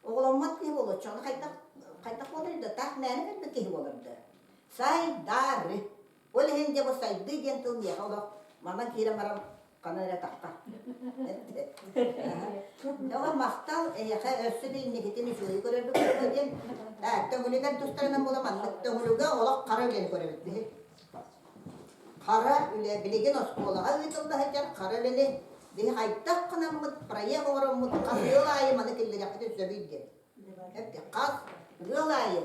оҕоломмот киһи буолуо, оччоҕуна хайдах хайдах буолар да, таах мээнэ кэлбит киһи буолар да. Сайдары. Ол иһин дьэ бу сайдыы диэн тыл миэхэ олох манан киирэн баран ханан эрэ тахха. Дьэ махтал эйиэхэ өссө да инникитин үчүгэйи көрөрбүт буолуо диэн төҥүлүлэр тустарынан буола маннык төҥүлүгэ олох хара үлэни көрөбүт биһи. Хара үлэ билигин оскуолаҕа ыытылла сылдьар хара үлэни биһи хайдах гынаммыт проект оҥороммут хас ыал аайы маны киллэриэхпитин сөбүй диэн. Хас ыал аайы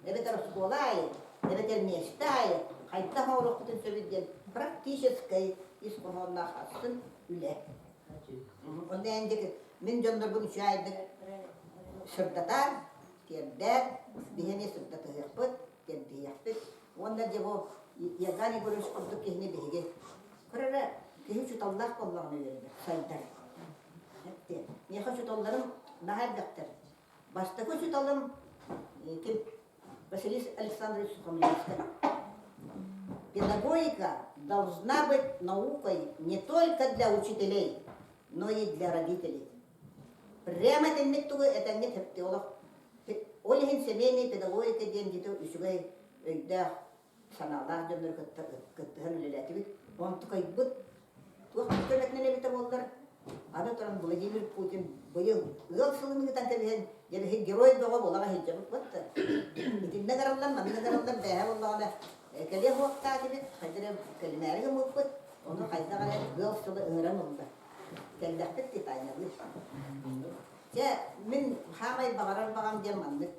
эбэтэр оскуола аайы эбэтэр миэстэ аайы хайдах оҥоруохпутун сөбүй диэн практическай ис хоһоонноох атын үлэ. Онно эн мин дьоннорбун үчүгэйдик сырдатар, тиэрдэр, биһи эмиэ сырдатыһыахпыт, тиэрдиһиэхпит. Уонна дьэ бу Яган Егорович курдук киһини биһиги көр эрэ киһи учууталлаах буоллаҕына үөрэнэр, сайдар. Миэхэ учууталларым наһаа элбэхтэр. Бастакы учууталым ким Василий Александрович Сухомлинскай. Педагогика должна быть наукой не только для учителей, но и для родителей. Прямо итинник тугу этэҥҥэ тэптэ олох Ол иһин семейный педагогика диэн дьиэтэ үчүгэй өйдөөх, санаалаах дьоннору кытта кыттыһан үлэлээтибит. Онтукайбыт туох көмөтүнэн эбитэ буоллар. Аны туран Владимир Путин быйыл ыал сылын ыытан кэбиһэн, дьэ биһиги герой бөҕө буолаҕа сылдьабыт батта. Итиннэ гараллан, манна гараллан бээһэ буоллаҕына кэлиэх уохтаатыбыт, хайда эрэ кэлимээри гыммыппыт, ону хайдах эрэ ыал сыла ыҥыран ылла. Кэллэхпит дии Танялыыр. Дьэ, мин хаамай баҕарар баҕам диэн маннык.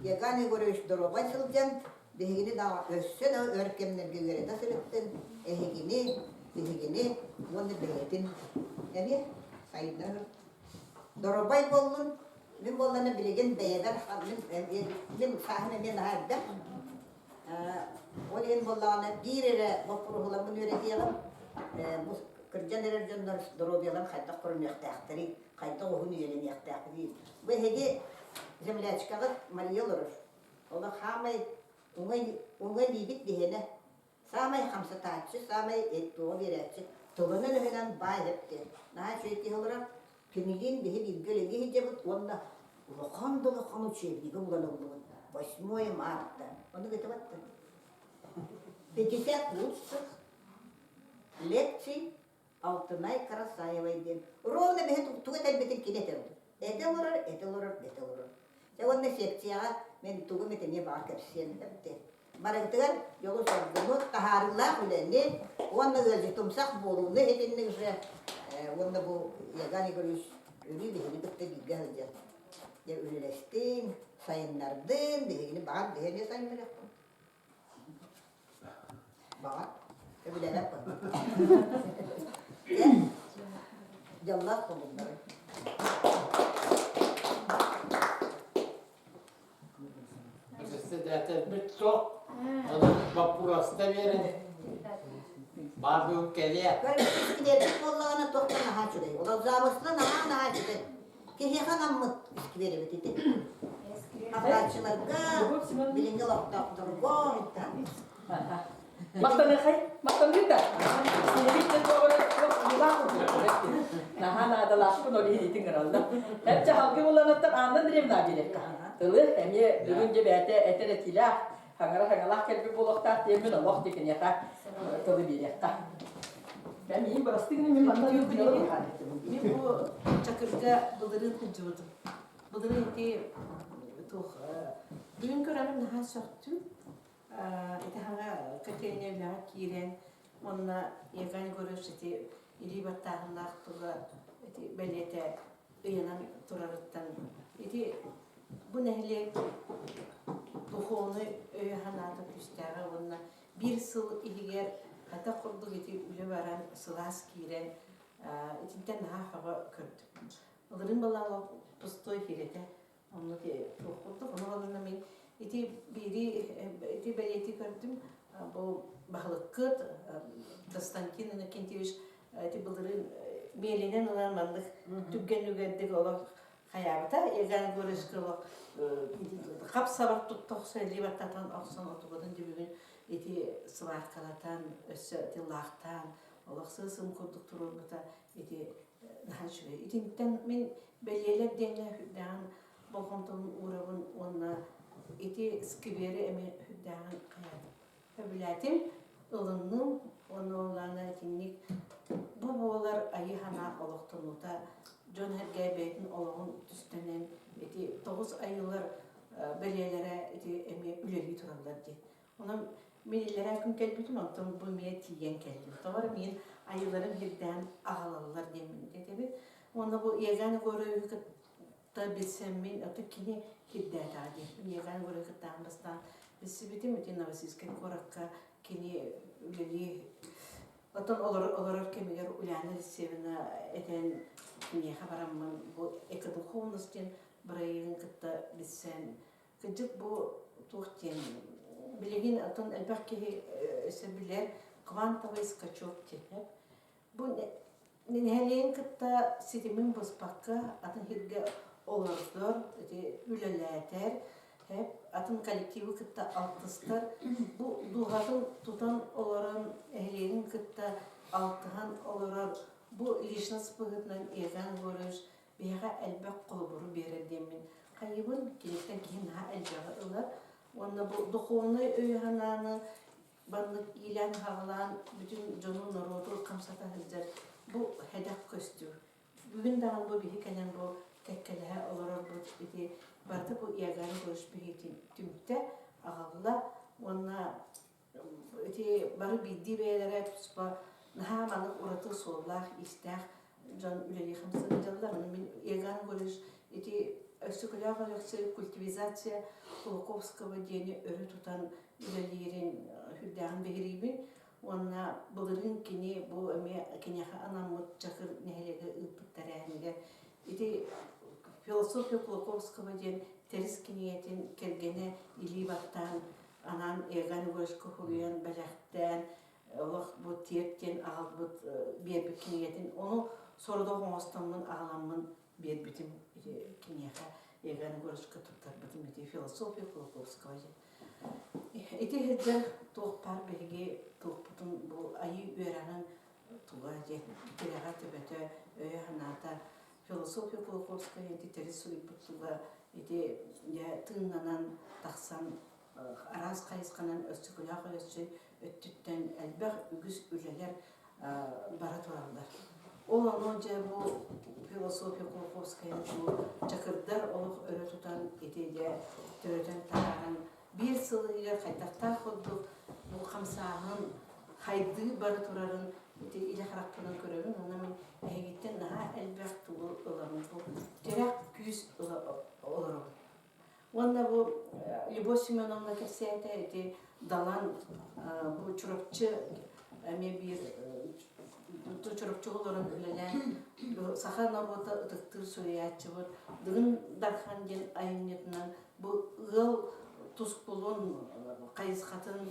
Еган Егорович доруобай сылдьан, биһигини да өссө да өр кэмнэргэ үөрэтэ сырыттын, эһигини, биһигини уонна бэйэтин эмиэ сайыннарар. Доруобай буоллун, мин буоллана билигин бэйэбэр мин, мин сааһым эмиэ наһаа элбэх. Ол иһин буоллаҕына биир эрэ боппуруоһуламмын үөрэтиэҕим. Бу кырдьан эрэр дьоннор доруобуйаларын хайдах көрүнүөхтээхтэрий, хайдах уһун үйэлэниэхтээхпитий. Бу эһиги землячкаҕыт Мария олорор. Олох хаамай уҥа уҥа илиибит биһиэнэ. Саамай хамсатааччы, саамай туоҕу биэрээччи тылынан-өһүнэн баай эптиэн. Наһаа үчүгэй киһи олорор. Кинилиин биһи бииргэ үлэлии сылдьабыт уонна улахан да улахан учебнигы булан ыллыбыт. 8 марта. Ону гэтебат да. 50 лучших лекций Алтынай Карасаевой диэн. Ровно биһи тугу этэрбитин кини этэр. Этэ олорор, этэ олорор, этэ олорор. Дьэ уонна секцияҕа мин тугум этиниэ баҕар кэпсиэм эбит. Барыгытыгар дьолу-соргуну, таһаарыылаах үлэни уонна ыалдьытымсах буолууну итинник же уонна бу Яган Егорович өрүү биһигини кытта бииргэ сылдьан дьэ үлэлэстин, сайыннардын, биһигини баҕар биһи эмиэ сайыннарыахпыт. Баҕар, өбүлэнэппин. Дьэ, дьоллоох буолуннары. Председателбит суох. Онон боппуруоста биэрин. Баар бүгүн кэлиэ. Искибиэрбит буоллаҕына туохтан наһаа үчүгэй. Олох замысла наһаа наһаа үчүгэй. Киһиэхэ анаммыт искибиэрибит ити. Хаһааччыларга, билиҥҥи олохтоохторго Махтаныхай, махтаныыта. Наһаа наадалаахпын ол иһин ыраллар. Эпчэ халгы буланаттан Анна Андреевна биэрэккэ. Тылы эмиэ бүгүн дьэ бэйэтэ этэр этиилээх, хаҥара хаҥалаах кэлбит буолуохтаах диэммин олох дикиниэхэ тылы биэриэххэ. Мин бырастыы гына мин манна Мин бу Чакырга былырыын сылдьыбытым. Былырыын ити туох бүгүн көрөмүн наһаа сөхтүм. Ити хаҥа котельня үлэҕэ киирэн уонна Егор Егорович ити илии баттааһыннаах тула ити бэлиэтэ ыйанан турарыттан ити бу нэһилиэк духовнай өйө-санаата күүстээҕэ уонна биир сыл иһигэр хата курдук ити үлэ баран сылаас киирэн итинтэн наһаа сөҕө көрдүм. Былырыын балаҕа пустой хирэтэ Онно туох курдук, ону балына мин ити биири ити бэлиэтии көрдүм. Бу баһылыккыт Константин Иннокентьевич ити былырыын миэлинэн ылан маннык түргэн үгэрдик олох хайаабыта. Егор Егоровичка олох хап-сабар тутта охсон, илии баттатан охсон отубутун түбүгүн ити сваркалатан, өссө ити лаахтаан олох сыы-сым курдук туруорбута ити наһаа үчүгэй. Итинтэн мин бэлиэлэр диэҥҥэ сүрдээҕин болҕомтобун уурабын уонна ити сквери эмиэ сүрдээҕин хайаатым. Сөбүлээтим, ылынным уонна уоллаана итинник бу буолар айыы санаа олохтонуута дьон-сэргэ бэйэтин олоҕун түстэнэн ити тоҕус айыылар бэлиэлэрэ ити эмиэ үлэлии тураллар диэн. Онон мин иллэрээ күн кэлбитим, онтон бу эмиэ тиийэн кэллим. Тоҕо эрэ миин айыыларым сирдээн аҕалаллар диэммин этэбин. Уонна бу Еган Егоровиһы кытта билсэммин, ото кини кирдээтэҕэ дии. Мин Еган Егоровиһы кытта аан бастаан билсибитим. Ити Новосибирскай куоракка кини үлэлии Оттон олорор кэмигэр Ульяна Алексеевна этэн киниэхэ бараммын бу экодуховность диэн бырайыагын кытта билсэн Кырдьык бу туох диэн билигин оттон элбэх киһи өссө билэр квантовый скачок диэн. Бу нэһилиэгин кытта ситимин быспакка атын сиргэ олордор, ити үлэлээтэр, атын коллективы кытта алтыстар. Бу дууһатын тутан олорон нэһилиэгин кытта алтыһан олорор бу личность быһыытынан Еган Егорович биһиэхэ элбэх холобуру биэрэр диэммин хайыыбын, киниттэн киһи наһаа элбэҕи ылар уонна бу духовнай өйү-санааны баннык иилээн-хаҕалаан бүтүн дьону, норуоту хамсата сылдьар бу сэдэх көстүү. Бүгүн даҕаны бу биһи кэлэн бу кэккэлэһэ олорорбут ити барыта бу Иоганн Гриш биһиги түмтэ аҕалла уонна ити бары биирдии бэйэлэрэ туспа наһаа маннык ураты суоллаах-иистээх дьон үлэлии сылдьаллар. Ону мин Иоганн Гриш ити Өксөкүлээх Өлөксөй культивизация Кулаковского диэни өрө тутан үлэлиирин сүрдээҕин биһириибин. Уонна былырыын кини бу эмиэ киниэхэ анаммыт Чакыр нэһилиэгэ ыыппыт тэрээһинигэр ити философия Кулаковского диэн тэрис кинигэтин кэргэнэ илии баттаан анаан Иоганн Егоровичка суруйан бэлэхтээн олох бу тиэрт диэн аҕалбыт биэрбит кинигэтин ону сорудах оҥостоммун аҕаламмын биэрбитим ити киниэхэ Иоганн Егоровичка туттарбытым ити философия Кулаковского диэн. Ити сылдьар туох баар биһиги туохпутун бу айыы үөрэҕин туга диэн тирэҕэ төбөтө өйө-санаата философия Кулаковская ити тэрис суруйбут туга ити дьэ тыыннанан тахсан араас хайысханан өксөкүлээх өлөксөй өттүттэн элбэх үгүс үлэлэр бара тураллар. Ол ону дьэ бу философия Кулаковская бу чакырдар олох өрө тутан ити дьэ төрөтөн таһааран биир сыл иһигэр хайдахтаах курдук бу хамсааһын хайдыы бара турарын ити илэ харахпынан көрөбүн уонна мин эһигиттэн наһаа элбэх тугу ылабын бу тирэх күүс ыла олоробун. Уонна бу Любовь Семеновна кэпсээтэ ити Далан бу Чурапчы эмиэ биир Чурапчыга олорон үлэлээн саха норуота ытыктыыр суруйааччыбыт Дыгын Дархан диэн айымньытынан бу ыал тускулун хайысхатын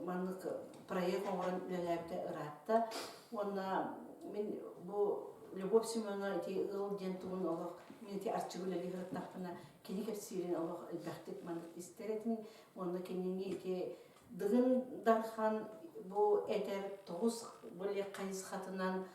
маннык проект оҥорон үлэлээбитэ ыраатта. Уонна мин бу Любовь Семеновна ити ыал диэн тугун олох мин ити арчыга үлэлии сырыттахпына кини кэпсиирин олох элбэхтик маннык истэр этим. Уонна кинини ити Дыгын Дархан бу этэр тоҕус били хайысхатынан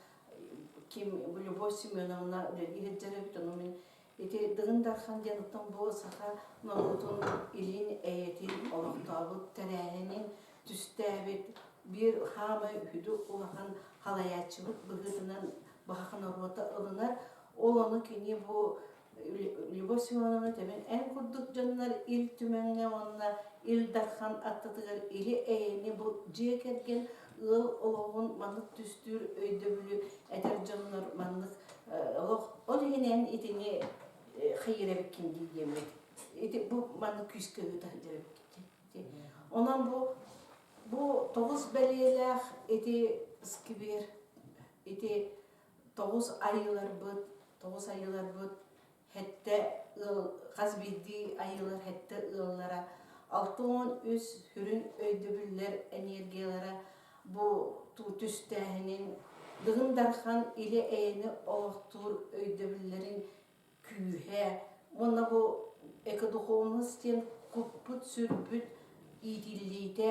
ким Любовь Семеновна үлэлии сылдьар эбит. Ону мин Ити Дыгын Дархан диэн оттон бу саха норуотун илин эйэтин олохтообут тэрээһинин түстээбит биир хаамай үһүдү улахан халайааччыбыт быһыытынан баха норуота ылынар. Ол ону кини бу Любовь Семеновна тэбин эн курдук дьоннор Ил Түмэҥҥэ уонна Ил Дархан аттытыгар или-эйэни бу дьиэ кэргэн ыал олоҕун маннык түстүүр өйдөбүлү этэр дьоннор маннык олох ол иһин эн итини хайыыр эбиккин дии диэммит ити бу маннык күүскэ ыыта сылдьар эбиккин онон бу бу тоҕус бэлиэлээх ити сквер ити тоҕус айыыларбыт тоҕус айыыларбыт сэттэ ыал хас биирдии айыылар сэттэ ыаллара 63 сүрүн өйдөбүллэр энергиялара бу түстээһинин Дыгын Дархан илэ-эйэни олохтуур өйдөбүллэрин күүһэ уонна бу экодуховность диэн куппут-сүрбүт иитиллиитэ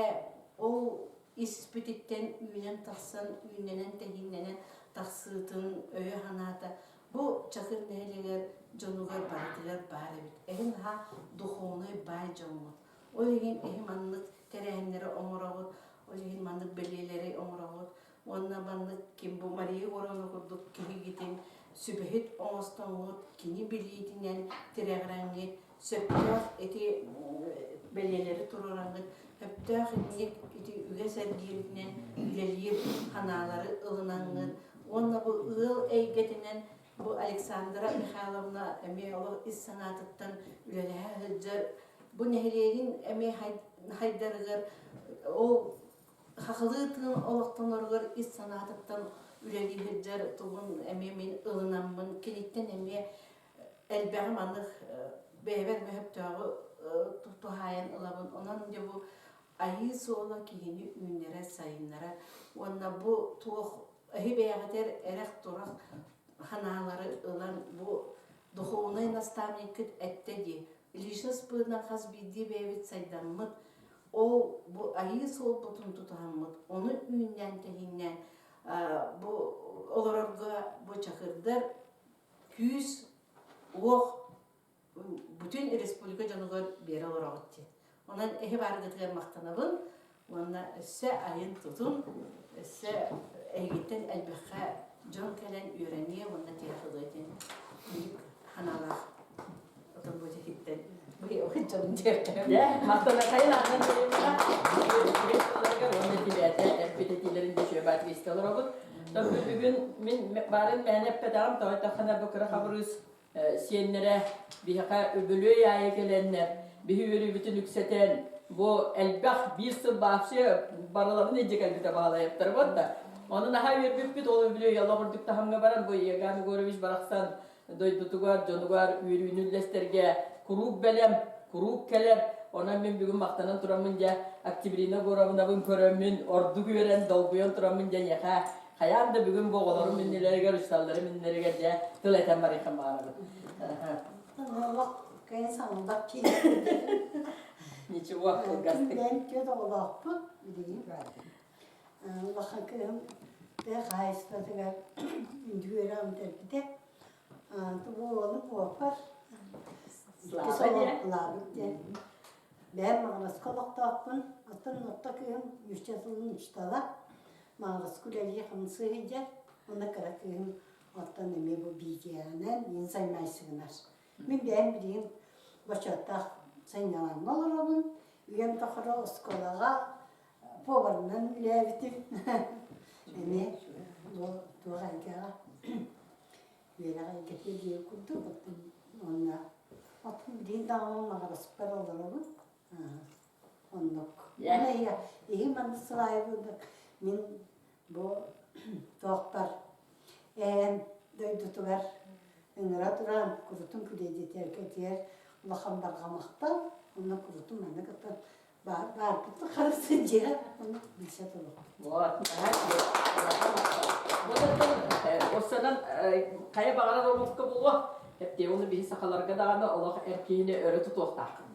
ол испититтэн үүнэн тахсан үүннэнэн-тэһииннэнэн тахсыытын өйө-санаата Бу Чакыр нэһилиэгэр дьонугар барытыгар баар эбит. Эһи наһаа духовнай баай дьоҥҥут. Ол иһин эһи маннык тэрээһиннэри оҥороҕут, ол иһин маннык бэлиэлэри оҥороҕут. Уонна маннык ким бу Мария Егоровна курдук киһигитин сүбэһит оҥостоҥҥут, кини билиитинэн тирэҕирэҥҥит, сөптөөх ити бэлиэлэри туруораҥҥыт, сөптөөх инник ити үгэс эргииринэн үлэлиир ханаалары ылынаҥҥыт уонна бу ыал эйгэтинэн бу Александра Михайловна эмиэ олох ис санаатыттан үлэлэһэ сылдьар бу нэһилиэгин эмиэ хайдарыгар ол хахылыы тыын олохтоноругар ис санаатыттан үлэлии сылдьар тугун эмиэ мин ылынаммын киниттэн эмиэ элбэҕи маннык бэйэбэр мөһөптөөҕү туһаайан ылабын. Онон дьэ бу айыы суола киһини үүннэрэр, сайыннарар уонна бу туох эһи бэйэҕитэр эрэх-турах ханаалары ылан бу духовнай наставниккыт эттэ дии личность быһыытынан хас биирдии бэйэбит сайдаммыт ол бу айыы суолбутун тутуһаммыт ону үүннээн-тэһииннээн бу олорорго бу чакырдар күүс уох бүтүн республика дьонугар биэрэ олороҕут диэн. Онон эһи бааргытыгар махтанабын уонна өссө айын тутун, өссө эһигиттэн элбэххэ Дьон кэлэн үөрэниэ уонна тиэх ылыа диэн биир ханаалаах отон бу дьиһиттэн дьонун диэххэ. Дьэ, махтанахайын аанан кэлиммэҕэ уонна тибээтэ эппит этиилэрин дьүчүөбаат истэ олоробут. Бүгүн мин баарын мээнэ эппэтэҕим, тоҕо бу кыра хабырыыс сиэннэрэ биһиэхэ үбүлүөй аайы кэлэннэр биһи үөрүүбүтүн үксэтэн бу элбэх биир сыл вообще барыларын илдьэ кэлбитэ баалайыптар вот да. Ону наһаа үөрбүппүт ол үбүлүөй олох үрдүк таһымҥа баран бу Еган Егорович барахсан дойдутугар, дьонугар үөрүүнү үллэстэргэ куруук бэлэм, куруук кэлэр. Онон мин бүгүн махтанан тураммын дьэ Октябрина Егоровнабын көрөммүн ордук үөрэн, долгуйан тураммын дьэ эйиэхэ хайаан да бүгүн бу оҕолорум иннилэригэр, учууталларым иннилэригэр дьэ тыл этэн барыаххын баҕарабын. Олох кыайан саҥарбат киһи. Ничего, кылгастык. Бэйэм түөрт оҕолоохпун билигин. Улахан кыыһым тыа хаһаайыстыбатыгар үөрэҕин бүтэрбитэ. Бу уолум буопар. Иккис оҕом Лаабыт диэн. Бэйэм Маҕараска олохтоохпун. Оттон орто кыыһым нуучча тылын учуутала. Маҕараска үлэлии хамсыы сылдьар. Уонна кыра кыыһым оттон эмиэ бу биидьийэҕинэн мин саймайсыгынар. Мин бэйэм билигин бочуоттаах сынньалаҥҥа олоробун. Үйэм тухары оскуолаҕа поварынан үлэлээбитим. Эмиэ бу туох эйгэҕэ үөрэх эйгэтэ диир курдук уонна оттон билигин даҕаны Маҕараспар олоробун. Оннук. Иһим маннык сылаайбын мин бу туохпар эһэм дойдутугар ыҥыра туран курутун күлэйдэтэргэтигэр улахан барҕа махтал уонна курутун манна кытта баарбыт харысы дьиэ ону билсэ туруохпут. Вот, Осанан хайа баҕарар омукка буолуо, эптиэ оны биһи сахаларга даҕаны олох эр киһини өрө тутуохтааххын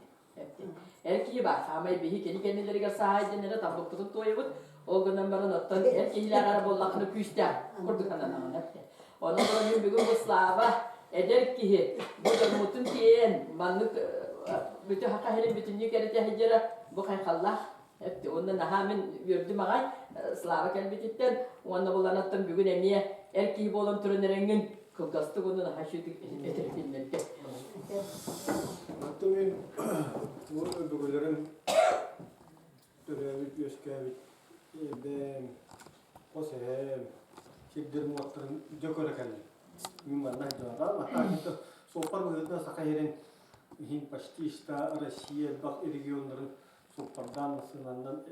диэн. Эр киһи баар, хаамай биһи кини кэннилэригэр саһаайдын эрэ таммыппытын туойабыт, ол гынан баран оттон эр киһилээх эрэ буоллаххына күүстээх курдук сананаҕын эптэ. Онон баран бүгүн бу Слава эдэр киһи бу дьоммутун тиэйэн маннык бүтү хаха иһин бүтүннүү кэритэ сылдьара бу хайхаллаах эпти. Уонна наһаа мин үөрдүм аҕай Слава кэлбититтэн уонна буланаттан бүгүн эмиэ эр киһи буолан туран эрэҥҥин кылгастык уонна наһаа үчүгэй этэритиннэргэ. Оттон мин бу өбүгэлэрим төрөөбүт үөскээбит эбээм, хос эһээм сирдэрин-уоттарын дьэ көрө кэллим. Мин манна сылдьыбатаҕым. А суоппар быһыытынан Саха сирин иһин почти что Россия элбэх регионнарын суоппардаан массыынанан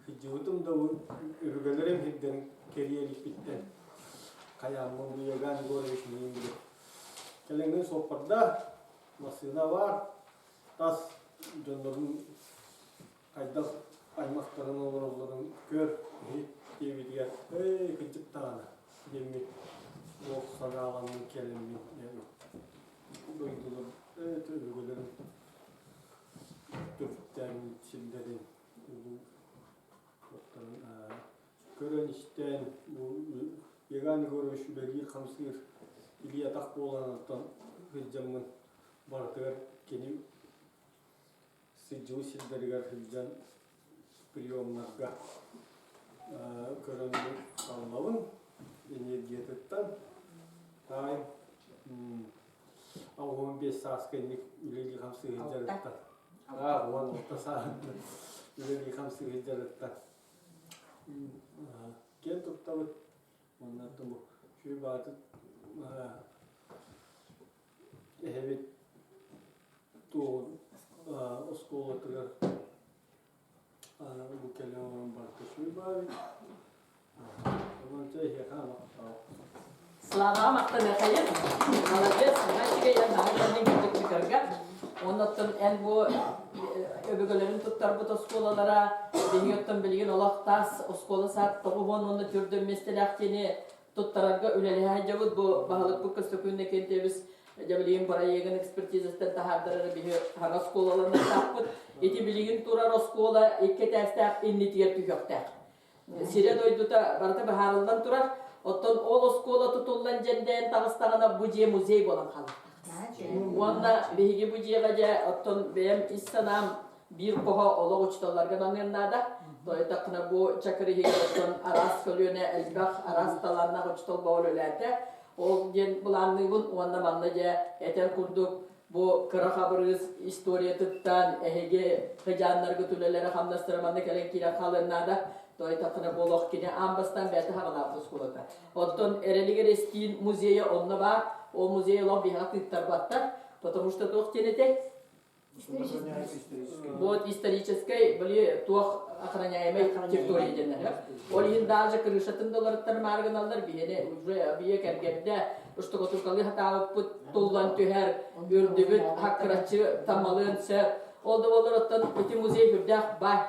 сылдьыбытым да өбүгэлэрим сирдэрин кэрийэ иликпиттэн хайааммын бу Еган Егорович миигин билэр. Кэлэҥҥин суоппарда, массыына баар, тас дьоннорун хайдах аймахтарын олороллорун көр, иһит диэбитигэр эй кырдьык даҕаны диэммит туох санааламмын кэлэммин дойдулар өбүгэлэрин төрүттээн сирдэрин улуу көрөн-истэн бу Еган Егорович үлэлиир-хамсыыр илии-атах буолан оттон сылдьаммын барытыгар кини сылдьыбыт сирдэригэр сылдьан приемнарга көрөн саллабын энергиятыттан таайым 65 сааска инник үлэлии хамсыы сылдьарыттан 16 сааһыттан үлэлии хамсыы сылдьарыттан киэн туттабыт уонна бу үчүгэй баҕатык эһэбит туоҕун оскуолатыгар бу кэлэн олорон барыта үчүгэй баар эбит. Онон чэ эһиэхэ махтал. Слава махтаныахайын. Молодец, мальчика я наһаа кырдьык Оннуттан эн бу өбүгэлэрин туттарбыт оскуолалара биһиги оттон билигин олох таас оскуола саат тоҕуһуон уонна түрдөн миэстэлээх диэни туттарарга үлэлэһэ сылдьабыт. Бу баһылыкпыт Көстөкүүн Иннокентьевич дьэ билигин бырайыагын экспертизаттан таһаардарара биһи саҥа оскуолаланыахтаахпыт. Ити билигин турар оскуола икки этээстээх иннитигэр түһүөхтээх. Сирэ-дойдута барыта быһаарыллан турар. Оттон ол оскуола тутуллан дьэндэйэн таҕыстаҕына бу дьиэ музей буолан хаалыахтаах. Уонна биһиги бу дьиэҕэ дьэ оттон бэйэм ис санаам. Биир хоһо олох учууталларга аныан наада. Тойтаххына бу Чакыр иһигэр оттон араас көлүөнэ элбэх араас талааннаах учуутал боҕол үлээтэ. Ол диэн былаанныыбын уонна манна дьэ этэр курдук бу кыра хабырыыс историятыттан эһиги хыдьааннаргыт үлэлэрэ хамнастара манна кэлэн киирэн хаалыан наада. Тойтаххына бу олох кини аан бастаан бэйэтэ хаҕалаабыт оскуолата. Оттон Эрэлигэр Эстиин музейа онно баар. Ол музей олох биһиэхэ тыыттарбаттар. Потому что туох диэн этэй? Вот историческай били туох охраняемай территория диэннэр. Ол иһин даже крышатын да уларыттар мааргыналлар биһини уже бие кэргэрдэ штукатуркалыы хатаабыппыт туллан түһэр, үрдүбүт хаккыраччы таммалыан сөп. Ол да буоллар оттон ити музей үрдээх бай.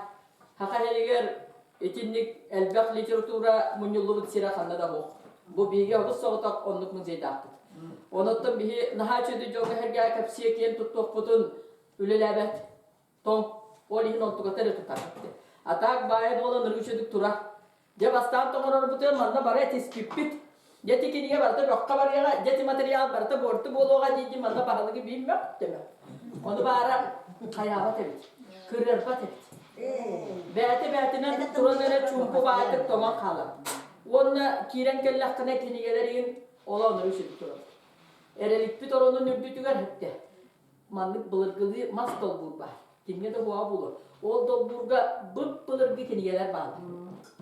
Хаха иһигэр итинник элбэх литература мунньуллубут сирэ ханна да суох. Бу биһиги олус соҕотох оннук музейдаахпыт. Онуттан биһи наһаа үчүгэй дьоҥҥо эһэргэ кэпсиэ киэн туттуохпутун үлэлээбэт тоҥ. Ол иһин онтуката эрэ тутар. А так баайа буолан ырыы үчүгдүк турар. Дьэ бастаан тоҥорорбутугар манна бары этиспиппит. Дьэ ити кинигэ барыта бөххө барыаҕа, дьэ ити материал барыта буорту буолуоҕа дии-дии манна баһылыгы биир мөх төмө. Ону баара хайаабат эбит, кырыарбат эбит. Бээтэ-бээтинэн туран эрэ чуумпу баайтык тоҥон хаалар. Уонна киирэн кэллэххинэ кинигэлэригин ол онору сүрүк турар. Эрэликпит оронун үрдүтүгэр эттэ. Маннык былыргылыы мас долбуур баар. Кимҥэ да буоҕа буолуо. Ол долбуурга бып-былыргы кинигэлэр бааллар.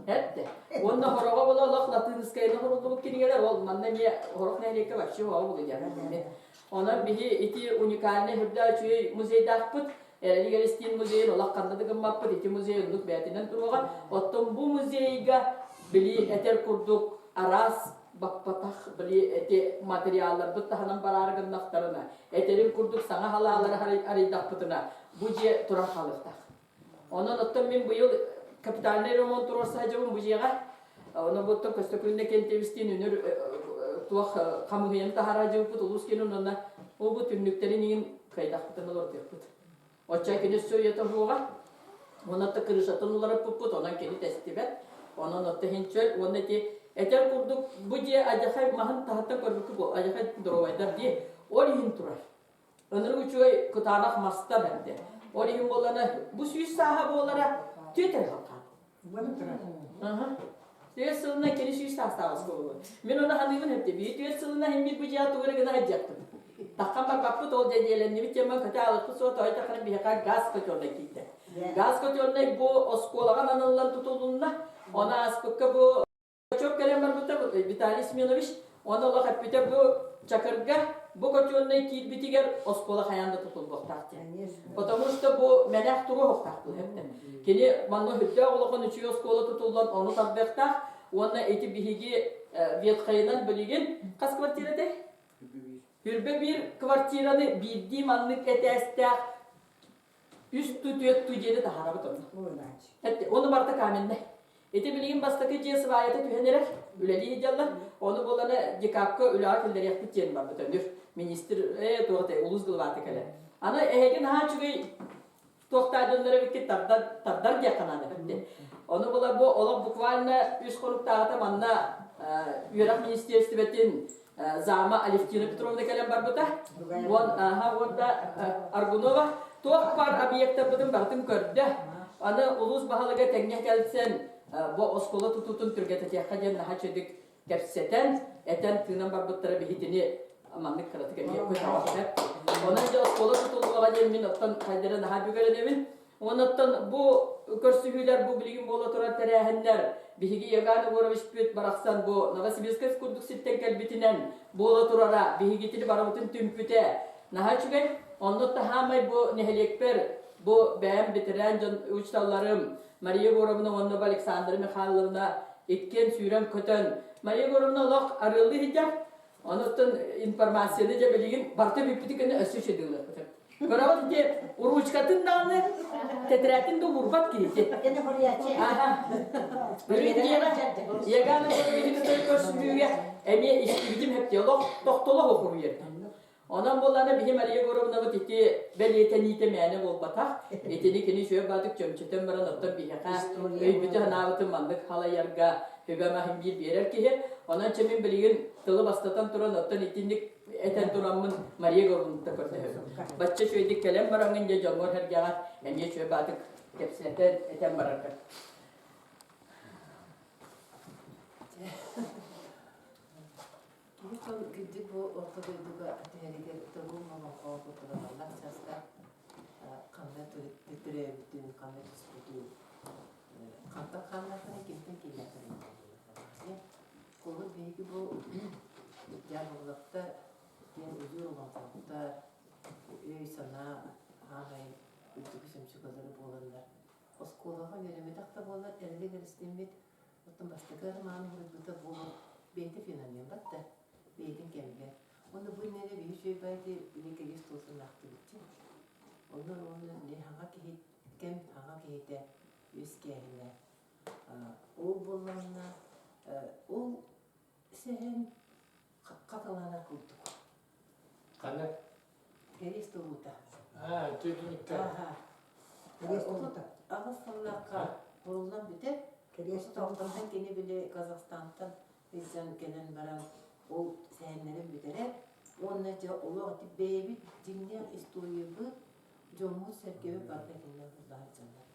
Эттэ. Уонна хороҕо буола олох латыыныскайынан суруллубут кинигэлэр ол манна эмиэ хорох нэһилиэккэ вообще уоҕа буолуо диэн. Онон биһи ити уникальнай үрдэ үчүгэй музейдаахпыт. Эрэлик Эристиин музейын олох ханна да гыммаппыт. Ити музей оннук бэйэтинэн туруоҕа. Оттон бу музейга били этэр курдук араас баппатах били эти материалларбыт таһынан бараары гыннахтарына, этэрин курдук саҥа халаалары арыйдахпытына, бу дьиэ туран хаалыахтаах. Онон оттон мин быйыл капитальнай ремонт туруорса сылдьабын бу дьиэҕэ. Ону буттан Көстөкүүннэ Кентевистиин үнүр туох хамыһыйаны таһаара дьыбыппыт улуус киинин уонна ол бу түннүктэрин иҥин кыайдахпытын олордуохпут. Оччо кини өссө үйэтэ уһуоҕа. Уонна да крышатын уларыппыппыт, онон кини тэстибэт. Онон отто иһин чөл уонна ити этэр курдук бу дьиэ адьахай маһын таһыттан көрбүккүт бу адьахай доруобайдар дии. Ол иһин турар. Ынырык үчүгэй кытаанах мастар этэ. Ол иһин буолана бу сүүс сааһа буолара түөт эрэ халхаан. Түөрт сылынан кини сүүс саастаах оскуолабын. Мин ону саныыбын эттэ. Биир түөрт сылынан иһиммит бу дьиэ тугу эрэ гына сылдьыахпыт. Таххан барбаппыт ол дьэдьиэлэннибит диэн көтө аалыкпыт суох тоҕо таххана биһиэхэ газ котельнай киирдэ. Газ котельнай бу оскуолаҕа ананыллан тутулунна. Ону ааспыкка бу Чоп кэлэн барбыта Виталий Семенович, оны олох эппитэ бу Чакырга бу котельнай киирбитигэр оскуола хайаан да тутуллуохтаах диэн. Потому что бу мэнэх туруохтаах бу Кини манна үрдээх улахан үчүгэй оскуола тутуллан ону тардыахтаах уонна ити биһиги ветхайынан билигин хас квартира этэй? Хүрбэ биир квартираны биирдии маннык этээстээх үс ту түөрт ту диэни таһаарабыт онно. Оны барыта каменнай. Ити билигин бастакы дьиэ сыбаайата түһэн эрэр, үлэлии сылдьаллар. Ону буолана декабка үлэҕэ киллэриэхпит диэн барбыт өнүр. Министр ээ туох этэй улуус главата кэлэр. Аны эһиги наһаа үчүгэй туохтаа дьоннор эбиккит тардар тардар диэххэ наада эбит. Ону була бу олох буквально үс хонуктааҕыта манна үөрэх министиэристибэтин зама Алевтина Петровна кэлэн барбыта. Уон аха уонна Аргунова туох баар объектарбытын барытын көрдө. Аны улуус баһылыга тэҥҥэ кэлсэн бу оскуола тутуутун түргэтэтиэххэ диэн наһаа чөдүк кэпсэтэн, этэн тыынан барбыттара биһитини маннык кыратык эмиэ көтөҕөхтөр. Онон дьэ оскуола тутуллуоҕа диэн мин оттон хайдара наһаа бүгэрэнэбин. Онон бу көрсүһүүлэр бу билигин буола турар тэрээһиннэр биһиги Еган Егоровичпыт барахсан бу Новосибирскай курдук сиртэн кэлбитинэн буола турара биһигитини барыбытын түмпүтэ наһаа үчүгэй. Онно таһаамай бу нэһилиэкпэр бу бэйэм ветеран дьон учууталларым Мария Егоровна уонна бу Александра Михайловна иккиэн сүүрэн-көтөн Мария Егоровна олох арыаллыы сылдьар. Онуттан информацияны дьэ билигин барыта бүппүтү кэннэ өссө үчүгэй Көрөҕүт ити уруучкатын даҕаны тэтэрээтин да уурбат киһити. Кини хоруйааччы. Ягана Егоровичы көрсүһүүгэ эмиэ истибитим хэптиэ олох тохтоло хоруйар. Онон буоллаана биһи Мария Егоровнабыт ити бэлиэтэниитэ мээнэ буолбатах. Итини кини үчүгэй баатык чөмчөтөн баран оттон биһиэхэ өйбүтү санаабытын маннык халайарга үбэ маһын биир биэрэр киһи. Онон чэ мин билигин тылы бастатан туран оттон итинник. этэн тураммын Мария Горловна көрдөһөбүн. Бачча үчүгэйдик кэлэн бараҥҥын дьэ дьоҥҥор-сэргэҕэр эмиэ үчүгэй баатык кэпсэтэн этэн бараргар. Киһи тыл кырдьык бу орто дойдуга түһэригэр тылын олоҥхо кутурҕаннаах чаастаах ханна төрөөбүтүн, ханна түспүтүн, хантан хааллахтара кимтэн киирээхтэрин Холобур, биһиги бу дьаабыллахтар диэн удьуор олоҥхоһуттар, өй-санаа аамай үрдүкү сөмсүгэлэрэ буоланнар оскуолаҕа үөрэммэтэх да буоллар эрэлик эристиммит Оттон бастакы романы суруйбута буолан бэйэтэ феномен батта бэйэтин кэмигэр. Уонна бу иннинэ биһи үчүгэй баайды били кэлиэс туолтун аахтыбытчы. Онно уонна били хаҥа киһи кэм хаҥа киһитэ үөскээһинэ. Ол буоллаҕына ол сэһэн хатыланар курдук. Ханна? Кэриэс туолуута. Аа, түөтүнүккэ. Кэриэс туолуута. 8 сыллаахха буруллан бүтэр. Кэриэс туолуута. Онтон кини били Казахстантан илдьэн кэлэн баран ол сэһэннэрин бүтэрэр. Уонна дьэ олох ити бэйэбит дьиҥнээх историябыт, дьоммут-сэргэбит барыта итиннэ булла сылдьаллар.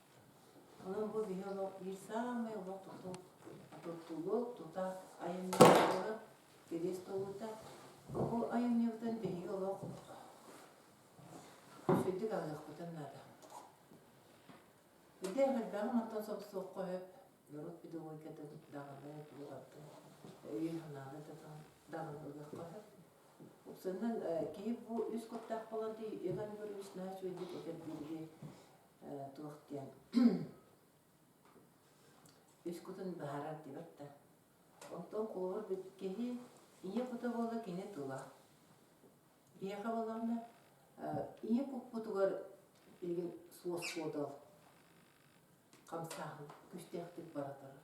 Онон бу биһи олох биир саамай олох тутул тутулук, тута айымньылара Кэриэс туолуута. Бу айымньыбытын биһиги олох үчүгэйдик аҕыахпытын наада. Үрдээх элбэҕи мантан собсуохха сөп, норуот педагогикатын даҕаны, тугу өйү-санааны даҕаны ылыахха сөп. Уксаннан киһи бу үс куттаах буолан Иван Егорович наһаа үчүгэйдик этэр биһиги туох диэн үс кутун быһаарар диэбэт да. Онтон холобур киһи ийэ кута буолла кини тыла. Биһиэхэ буоллаҕына ийэ куппутугар билигин суос суодал хамсааһын күүстээхтик бара турар.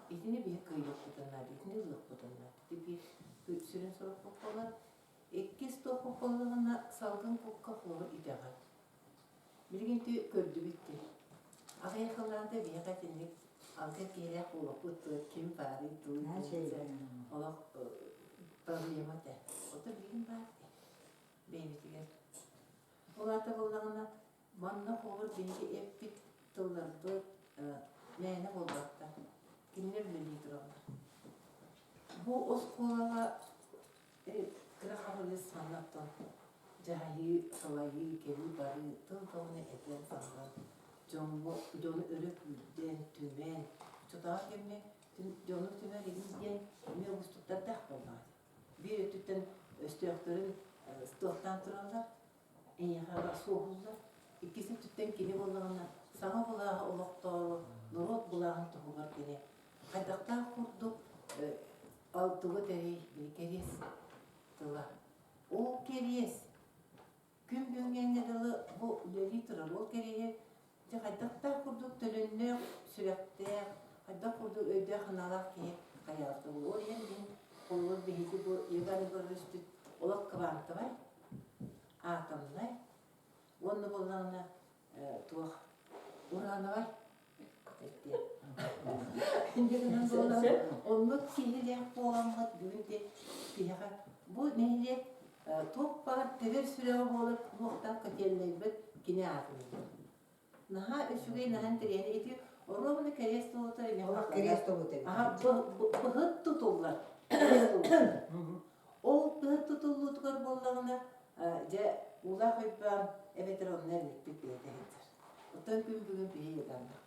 Итини биһи кыайыахпытын наада, итини ылыахпытын наада. Ити биир сүрүн сорукпут буолар. Иккис туохпут буоллаҕына салгын кукка холобур итэҕэл. Билигин ити көрдүбүт дии. Аҕыйах сыллааҕыта биһиэхэ итинник алгыс киһилээх буолуохпут дуо, ким баарый дуу диэн олох проблема этэ. Ото билигин баар дии бэйэбитигэр. Ол аата буоллаҕына манна холобур биһиги эппит тылларбыт мээнэ буолбаттар. Кинилэр үлэлии тураллар. Бу оскуолаҕа Кыра хабылыыс манна дьаһайыы, салайыы, кэлии-барыы, тыл-тылыны этэн-саҥаран, дьоҥҥо дьону өрө күүрдэн, түмэн, оччотооҕу кэмҥэ дьону түмэр игин диэн эмиэ уустуктардаах буоллаҕа дии. Биир өттүттэн өстөөхтөрүн туохтаан тураллар, эйиэхэ суоһууллар. Иккис өттүттэн кини буоллаҕына саҥа былааһы олохтоору норуот былааһын туһугар кини хайдахтаах курдук алтыга тэрий били кэриэс тыла. Ол кэриэс күн бүгүҥҥэ дылы бу үлэлии турар ол кэриэһи дьэ хайдахтаах курдук төлөннөөх, сүрэхтээх, хайдах курдук өйдөөх-санаалаах киһи хайаабыта буолуо. Ол иһин мин холобур биһиги бу Иван Егоровичпыт олох квантовай, атомнай уонна буоллаҕына туох урановай Оннук киһилээх буоламмыт бүгүн де киһиэхэ бу нэһилиэк туох баар тэбэр сүрэҕэ буолар туохтаах котельнайбыт кини аатын ылар. Наһаа үчүгэй, наһаа интэриэһинэй. Ити оруобуна кэриэс туолута Кэриэс туолута. Аха быһыт тутуллар. Ол быһыт тутуллуутугар буоллаҕына дьэ Улаах Уйбаан эбэтэр онно эрэлиппит бэйэтэ сылдьар. Оттон күн бүгүн биһи ыйыталлар.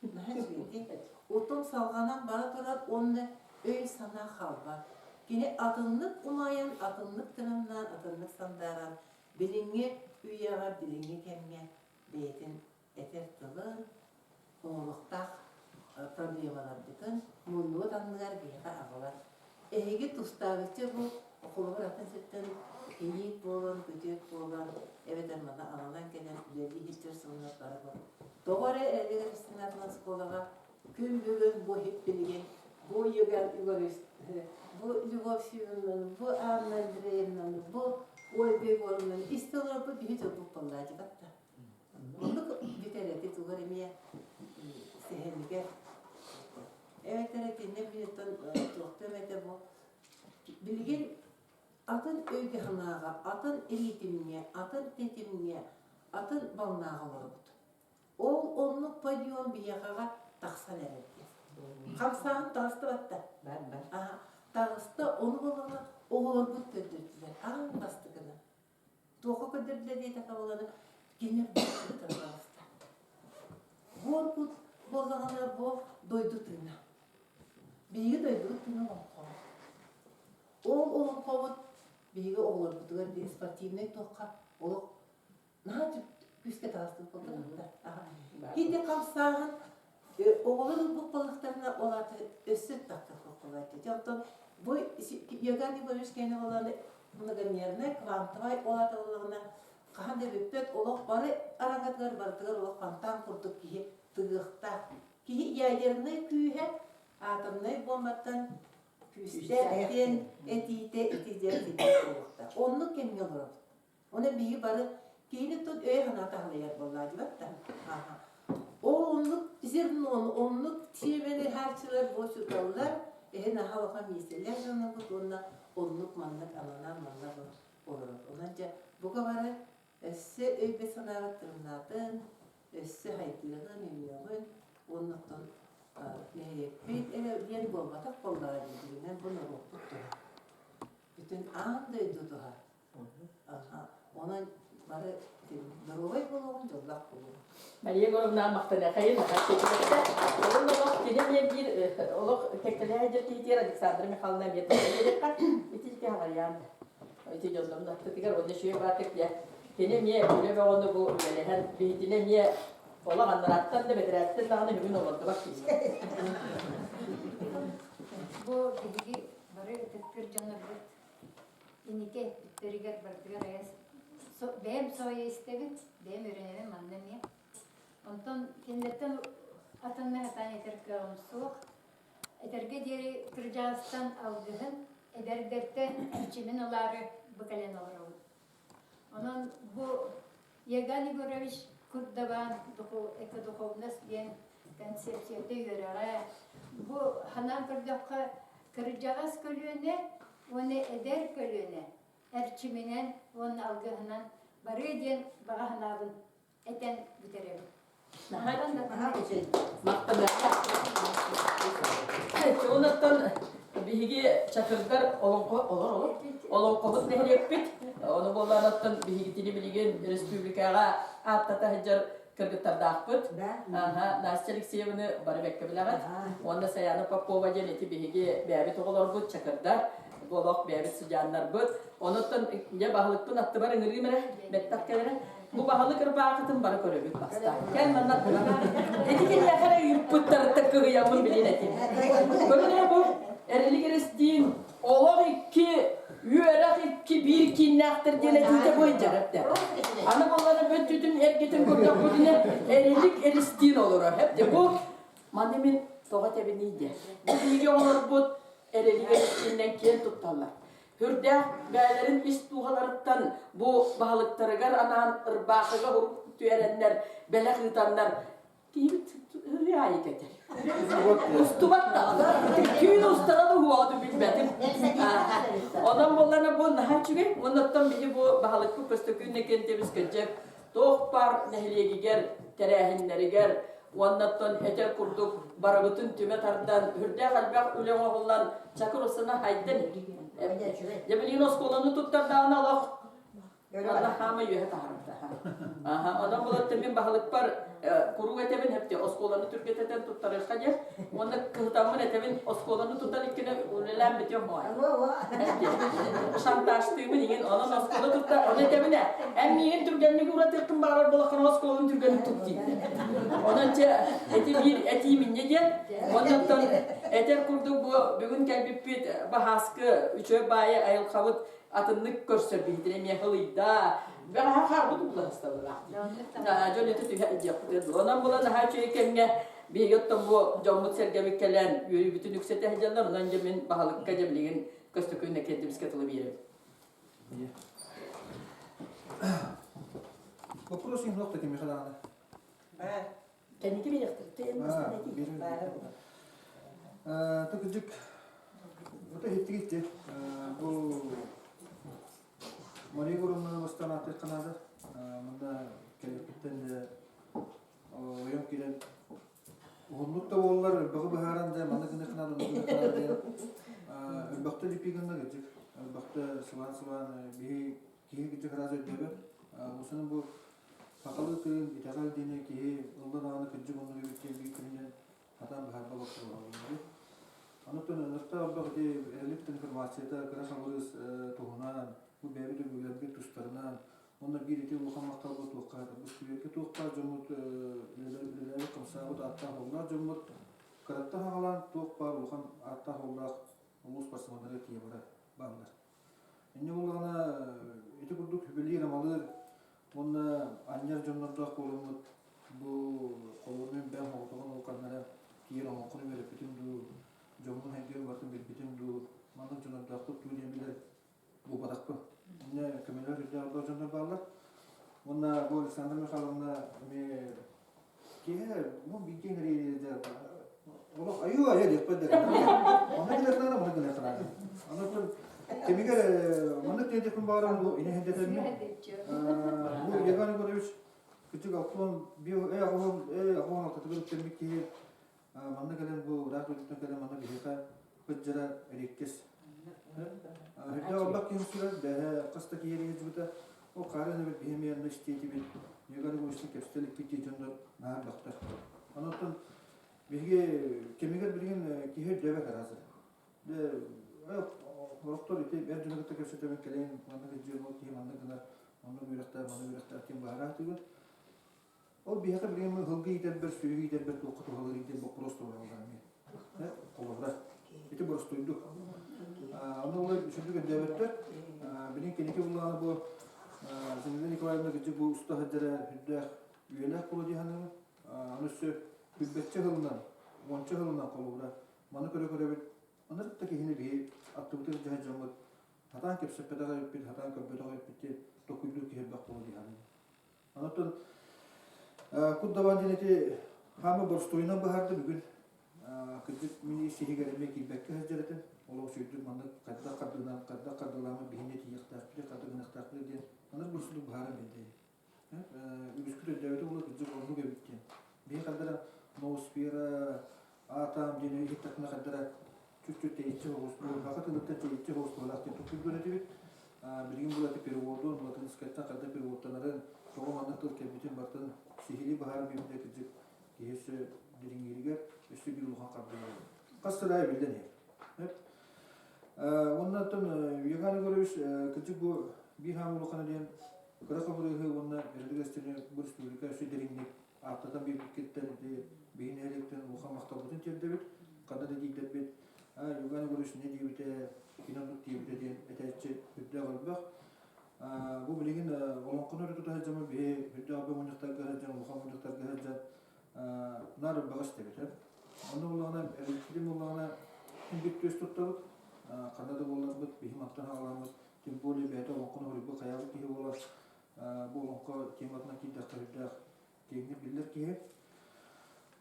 Наһаа үчүгэй Утум салҕанан бара турар уонна өй-санаа хаалбат. Кини атыннык умайан, атыннык тырымнаан, атыннык сандааран билиҥҥи үйэҕэ, билиҥҥи кэмҥэ бэйэтин этэр тылын, оҥоруохтаах проблемаларбытын муннубут анныгар биһиэхэ аҕалар. Эһиги тустаабычча бу холобур атын сиртэн кийиит буолан, күтүөт буолан, эбэтэр манна аналан кэлэн үлэлии сылдьар сыллар бары бу. Тоҕо эрэ Эллигэр Истинатынан оскуолаҕа күн бүгүн бу иһит билигин бу Егор Егорович, бу Любовь Семеновнаны, бу Анна Андреевнаны, бу Ольга Егоровнаны истэ олорбут биһи дьолбут буоллаадьыбатта. Оннук бүтэр эти тугар эмиэ сэһэнигэр. Эбэтэр итиннэ билиттэн туохтуом этэ бу. Билигин Атын өйгө-санааҕа, атын ритмҥэ, атын тэтимҥэ, атын волнаҕа олоробут. Ол оннук подъем биһиэхэҕэ тахсан эрэр диэн. Хамсааһын таҕыстыбатта. Бар бар. Аха, таҕыста, ону буоллаҕына оҕолорбут көрдөрдүлэр. Аан бастакынан. Туохха көрдөрдүлэр диэтэххэ буоллаҕына, кинилэр буоркуттара таҕыста. Буоркут буоллаҕына бу дойду тыына. Биһиги дойдубут тыына олоҥхобут. Ол олоҥхобут биһиги оҕолорбутугар спортивнай туохха олох наһаа күүскэ таҕыстыбыт буолбатахтар. Ити хамсааһын оҕолор ылбыт буоллахтарына ол аата өссө таххах Дьэ оттон бу Иоганн Егорович кэннэ буоллаҕына многомерная квантовай ол аата буоллаҕына хаһан да бүппэт олох бары араҥатыгар барытыгар олох фонтан курдук киһи тыгыахтаах. Киһи ядернай күүһэ атомнай буомбаттан күүстээх диэн этиитэ ити диэн буолуохтаах. Оннук кэмҥэ олоробут. Оны биһи бары киһини тут өйө-санаата халыйар буоллаа дибат да. Ол оннук зернон, оннук сиэмэни хааччылар бу учууталлар эһин аха улахан миэстэлээх дьоннорбут уонна оннук маннык ананан манна олорор. Онон дьэ бука бары өссө өйбөт-санаабыт тырымнаатын, өссө хайдыаҕын, үүнүөҕүн уонна оттон нэһилиэкпит эрэ диэн буолбатах буоллаҕа дии, бу норуоппут туһа. Бүтүн аан дойду туһа. Онон бары доруобай буолуоҕун, дьоллоох буолуоҕун. Мария Егоровна махтаныахайын Олун олох кини эмиэ биир олох кэккэлэһэ дьэр киһитигэр Александра Михайловна эмиэ тахса ити ити хаҕайаан ити дьоннорун аттытыгар уонна үчүгэй баатык дьэ кини эмиэ үлэ бөҕөнү бу үлэлэһэн биһитини эмиэ олох аннарааттан да бэтэрээттэн даҕаны бүгүн олордубат киһи. Бу биһиги бары ытыктыыр дьоннорбут Инники эппиттэригэр барытыгар айас бэйэм соһуйа истэбин, бэйэм үөрэнэбин манна эмиэ. Онтон кинилэртэн атыннык сатаан этэр кыаҕым суох. Этэргэ диэри кырдьаҕастан алгыһын, эдэрдэртэн эрчимин ылаары бу кэлэн олоробут. Онон бу Еган Егорович Курдабаан экодуховность диэн концепцията үөрэҕэ бу ханаан көрдөххө кырдьаҕас көлүөнэ уонна эдэр көлүөнэ эрчиминэн уонна алгыһынан барыа диэн баҕа санаабын этэн бүтэрэбин. Онуттан биһиги чакырдар олоҥхо олор олор олоҥхобут нэһилиэкпит. Ону буоллаанаттан биһигитини билигин республикаҕа ааттата сылдьар кыргыттардаахпыт. Аха, Настя Алексееваны бары бэккэ билэҕит. Уонна Саяна Попова диэн ити биһиги бэйэбит оҕолорбут чакырдар, бу олох бэйэбит сыдьааннарбыт. Онуттан дьэ баһылыкпын аттыбар ыҥырыым эрэ, бэттэх кэлэрэ. Бу баһылык ырбаахытын бары көрөбүт бастаан. Кэл манна Ити киниэхэ эрэ ыыппыттарыттан кыһыйаммын билин этим. Көрүн эрэ бу Эрилик Эристиин олох икки үөрэх икки биир кииннээхтэр диэн этиитэ бу дьарыктэ. Аны буоллана бөттүтүн эргитин көрдөхпүтүнэ Эрилик Эристиин олорор. Хэпте бу маны мин тоҕо этэбиний диэн. Бу биһиги оҕолорбут Эрилик Эристииннэн киэн тутталлар. Хүрдээх бэйэлэрин ис дууһаларыттан бу баһылыктарыгар анаан ырбаахыга түһэрэннэр, бэлэх ыытаннар киһибит ырыа аайы кэтэр. Устубат даҕаны. Түүн устара да уһуоҕутун билбэтим. Онон буоллана бу наһаа үчүгэй. Оннуттан биһи бу баһылыкпыт Көстөкүүн Нэкиэнтиэбис кырдьык туох баар нэһилиэгигэр, тэрээһиннэригэр уоннаттан этэр курдук барыбытын түмэ тардан, үрдээх элбэх үлэ оҥоһуллан Чакыр Усана хайдан Дьэ билигин оскуоланы туттардаҕына олох Онно хаама үөһэ таһаарбыта. Аха, онон булаттым мин баһылыкпар куруук этэбин хэпти оскуоланы түргэтэтэн туттарыахха диэн. Уонна кыһытаммын этэбин оскуоланы тутан иккини үлэлээн бүтүөм моой. Шантажтыыбын иҥин онон оскуола тутта ону этэбин ээ эн миигин түргэнник уратыаххын баҕарар буолаххына оскуоланы түргэнник тут дииллэр. Онон чэ ити биир этиим инньэ диэн. Оннуттан этэр курдук бу бүгүн кэлбиппит баһааскы үчүгэй баайы айылҕабыт атыннык көрсөр биһитин эмиэ хылыйда. Бэҕэһээ хаалбыт улаһысталлаах. Дьон ити түһэ дьиэхпитин. Онон була наһаа үчүгэй кэмҥэ биһиги оттон бу дьоммут сэргэбит кэлэн үөрүүбүтүн үксэтэ сылдьаллар. Онон дьэ мин баһылыкка дьэ билигин Көстөкүүн Нэкиэнтибискэ тылы биэрэбин. Вопрос иһин кимиэхэ даҕаны? Баар. Кэнники биэриэхтэр. Баар. Тыкыдьык, это иһиттигит бу Мария Егоровнаны бастаан ааттыахха наада. Манна кэлиэхпиттэн ойон киирэн уһуннук да буоллар элбэҕи быһааран дьэ маннык гыныахха наада, оннук гыныахха наада диэн элбэхтэ липи гынна кырдьык. Элбэхтэ сыбаан-сыбаан биһи киһи кырдьык араас өйдөөбөт. Усунун бу сахалыы тыын, итэҕэл диэни киһи ылла даҕаны кырдьык оннук эбит диэн биир күнүнэн сатаан быһаарбат боппуруоһа Онуттан ынырыктаах элбэх ити эрэлик информацията кыра хабырыыс туһунан, бу бэйэбит өбүгэлэрбит тустарынан, уонна биир ити улахан махталбыт туохха бу сквергэ туохтаах дьоммут үлэлээбит хамсаабыт ааттаах-уоллаах дьоммут кыраттан хаҕалаан туох баар улахан ааттаах-уоллаах улуус спортсменнара тиийэ бара бааллар. Инньэ буоллаҕына ити курдук үбүлүүр-амалыыр уонна анньар дьоннордоох буоламмыт бу холобур мин бэйэм оҕотоҕун улаханнара тиийэн оҥоххун үөрэппитим дуу, дьоммун хайдыан барытын билбитим дуу, маннык дьоннордоохпут дуу диэн билэр буолбатахпын. Инньэ көмөлөөх үрдээх элбэх дьоннор бааллар. Уонна бу Александра Михайловна эмиэ киһи бу бииргэ иҥэриилиирдэ олох айыы айа диэхпэр да онно гыныахтаана манна гыныахтаана онон кэмигэр маннык диэтэхпин баҕарам бу ине хэнтэтэммин бу Егор Егорович кырдьык алтуон э аҕуһун э аҕуһун алтатыгар үктэммит киһи манна кэлэн бу ыраах дойдуттан кэлэн манна биһиэхэ кырдьара эриэккэс Үрдээх олбах киһи сүрэр, бэһэ хас да киһи эрийэ Ол хаарын эбит биһи эмиэ онно истиэтибит, Егор Егоровичтыын кэпсэтэ иликпит дии дьоннор наһаа элбэхтэр. Онон биһиги кэмигэр билигин киһи өйдөөбөт араазыр. Сорохтор ити эр дьону кытта кэпсэтэбин кэлин маннык илдьиэм ол киһи маннык гынар, оннук үөрэхтээх, маннык үөрэхтээх диэн быһаараатыгын. Ол биһиэхэ билигин ыһылгы иитэрбэр, сүөһү иитэрбэр туохха туһалыыр диэн боппуруос туруораллар эмиэ. Холобура. Ити боростуойдук. Онно ол үчүгдүк өйдөөбөттөр. Билигин кэнники буллаҕына бу Зинаида Николаевна кырдьык бу уста сылдьара үрдээх үйэлээх буолуо дии саныыбын. Аны өссө билбэччэ сылынан, уонча сылынан холобура. Маны көрө-көрөбүт ынырык да киһини биһи аттыбытыгар дьаһай дьоммут сатаан кэпсэппэтэх эбиппит, сатаан көрбөтөх эбиппит диэн толкуйдуур киһи элбэх буолуо дии саныыбын. Онтон Кут Дабаан диэн ити хаама боростуойунан быһаарда бүгүн кырдьык мин ис иһигэр эмиэ киирбэккэ сылдьар этим. Олох үчүгэйдик маннык хайдах хардыынан, хайдах хардыылааммыт биһиэнэ тиийиэхтээхпит, хайдах гыныахтаахпыт диэн маннык боростуйдук быһааран биэрдэ. Үгүскүт өйдөөбүтэ буолуо кырдьык оннук эбит диэн. Биһи хардара ноосфера, атом диэн иһиттэхпинэ хардара чуть-чуть тэйиччи соҕус, саха тылыттан тэйиччи соҕус быһыылаах диэн толкуйдуур этибит. Билигин бу переводу латинскайтан хайдах переводтанарын, тоҕо маннык тыл кэлбитин барытын сиһилии быһааран биэрбитэ кырдьык киһи өссө дириҥииригэр өссө биир улахан хардыы Хас сыл аайы биллэн иһэр. Уонна оттон Егор Егорович кырдьык бу биир хаамыы улахана диэн кыра хабырыыһы уонна Эрэлик Эстини бу республика өссө дириҥник ааттатан биэрбиккиттэн ити биһи нэһилиэктэн улахан махталбытын тиэрдэбит. Ханна да тиийдэрбит, Юган Егорович не диэбитэ, кини оннук диэбитэ диэн этээччи үрдээх элбэх. Бу билигин олоҥхону өрө тута сылдьаммыт биһи үрдээх элбэх мунньахтарга сылдьан, улахан мунньахтарга сылдьан наар элбэҕи истэбит. Онно буоллаҕына, эрэлбитин буоллаҕына, син биир түөс туттабыт. Ханна да буолларбыт, биһи мантан саҕаламмыт, тем более бэйэтэ олоҥхону хоруйбут хайаабыт киһи буолар. Бу олоҥхо тематынан киирдэххэ үрдээх киэҥник биллэр киһи.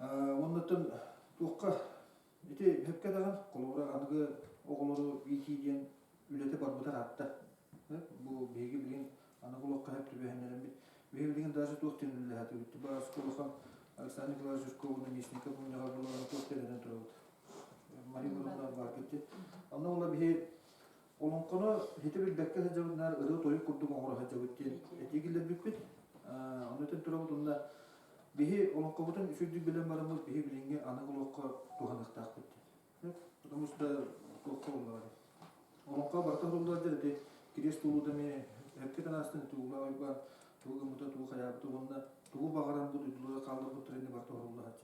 Уоннаттан туохха ити сөпкө даҕан холобура аныгы оҕолору иитии диэн үлэтэ барбыта ыраатта. Бу биһиги билигин аныгы олоххо сөп түбэһиннэрэммит. Биһиги билигин даже туох диэн үлэлэһэтибит. Бу оскуолахан Александр Николаевич Жирков уонна Местников мунньаҕар буолан туох диэн турабыт. Мария Ивановна баар китти. Онно була биһи Олоҥхону ситэ билбэккэ сылдьабыт наар ырыа-тойук курдук оҥоро сылдьабыт диэн этии киллэрбиппит. Ону этэн турабыт уонна биһи олоҥхобутун үчүгдүк билэн бараммыт биһи билиҥҥи аныгы олоххо туһаныахтаахпыт диэн. Потому что туохха буоллаҕа Олоҥхо барыта суруллар диэн ити кириэс туолуута эмиэ эппит анаастан тугула ойбон тугу гыммыта тугу хайаабыта уонна тугу баҕаран бу дойдулара хаалларбыттара инни барыта сурулла сылдьар.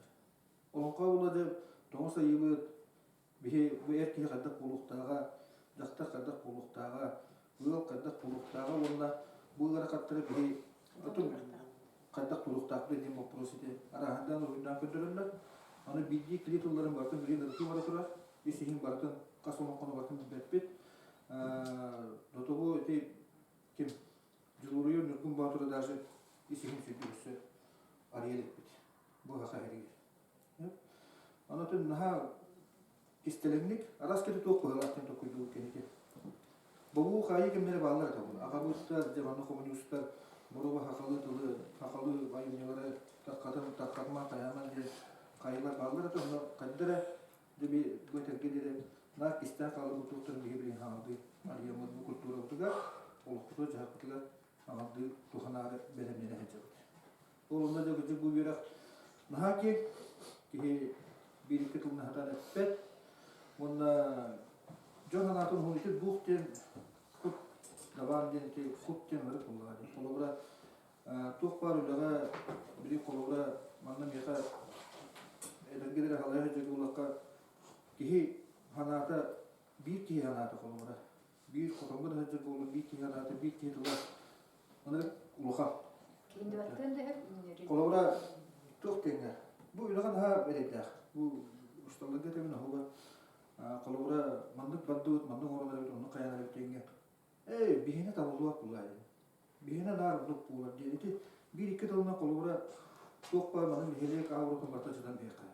Олоҥхо буолла дьэ тоҥус айыыбыт Биһи бу эр киһи хайдах буолуохтааҕа, дьахтар хайдах буолуохтааҕа, ыал хайдах буолуохтааҕа уонна бу ыарахаттары биһи атын хайдах туруохтаахпыт диэн боппуруос ити арааһындаан уруһуйдаан көрдөрөллөр. Аны биирдии кили тылларын барытын билигин ырытыы бара турар. Ис иһин барытын хас олоҥхону барытын билбэппит. Дотого ити ким Дьулуруйар Ньургун Боотуру даже ис иһин сүрдүк өссө арыйа иликпит. Бу саха иһигэр. Онотун наһаа кистэлэҥник араас кэри туох быһыылаах диэн толкуйдуур кэнники. Бобуу хаайыы кэмнэрэ бааллар этэ ол. Аҕабыттар, дьэ манна хомуньуустар боруоба сахалыы тылы, сахалыы айымньылары тархатын, тархатма, хайааман диэн хайыылар бааллар этэ. Онно хайда эрэ дьэ би бу этэргэ диэри наар кистээн хаалбыт туохтарын биһи билигин хаҥалдыы арыйаммыт бу культурабытыгар, олохпутугар-дьаһахпытыгар хаҥалдыы туһанаары бэлэмнэнэ сылдьабыт. Ол онно дьэ кырдьык бу үөрэх наһаа киэҥ, киһи биир-икки тылынан сатаан эппэт. Уонна дьон санаатын уһун бух диэн кут дабаан диэн ити кут диэн ырыт буоллаҕа дии. Холобура, туох баар үлэҕэ били холобура манна миэхэ эдэргэ эрэ халайа сылдьар буоллахха киһи санаата биир киһи санаата холобура биир хотоҥҥо да сылдьар буоллун биир киһи санаата биир киһи тыла Аны улахан. Холобура, туох диэҥҥэ, бу үлэҕэ наһаа эрэйдээх. Бу усталларга этэбин оһуга. Холобура, маннык бардыбыт, маннык оҥорон эрэбит, оннук хайаан эрэбит диэҥҥэ. Эй, биһиэнэ табыллыбат буолаа диэн. Биһиэнэ наар оннук буолар диэн. Ити биир-икки тылынан холобура, туох баар маннык нэһилиэк аҕабырытын барыта сытан биһиэхэ.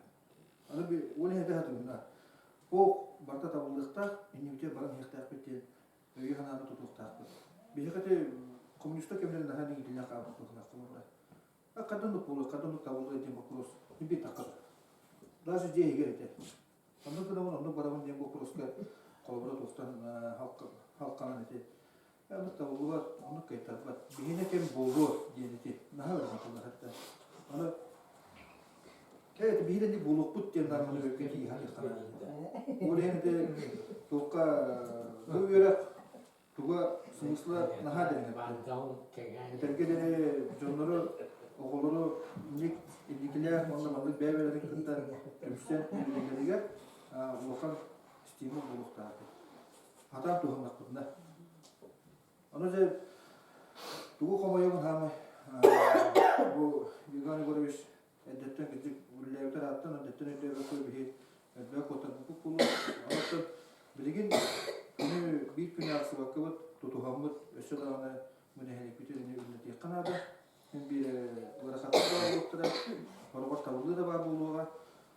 Аны ол иһэ хатыгына. Ол барыта табыллыахтаах, иннибитигэр баран иһиэхтээхпит диэн өйү-санааны тутуохтаахпыт. Биһиэхэ ити коммунистар кэмнэрин наһаа иҥитиллэн хаалбыт быһыылаах холобура. Ханна оннук буолуо, ханна оннук табыллыа диэн боппуруос биир таххар. Даже дьиэ иһигэр этэ. Оннук гынабын, оннук барабын диэн боппуруоска холобура туохтан халканан ити. Оннук табыллыбат, оннук кыайтарбат. Биһиэнэ кэм буолуо диэн ити. Наһаа ыарахан тыллар этэ. Аны Ээ, биһиги да буолуохпут диэн наар маны өргө тииһэн Ол иһин ити туохха бу үөрэх туга смысла наһаа дириҥ Этэргэ диэри дьоннору, оҕолору инник инникилээх уонна маннык бэйэ-бэйэлэрин кытта түмсэн үлэлииллэригэр улахан стимул буолуохтаах. Хатаан туһаннахпытына. Ону дьэ тугу хомойобун хаамай бу Егор Егорович эрдэттэн кырдьык үлэлээбитэр ааттан эрдэттэн өйдөөбөккө биһи элбэх куоттарбыппыт буолуо. Онон билигин күнү биир күнү аахсыбаккабыт тутуһаммыт өссө даҕаны бу нэһилиэкпитин эмиэ үлэлэтиэххэ наада. Мин биир ыарахаттар баар буолуохтара, хороҕор табыллыы да баар буолуоҕа.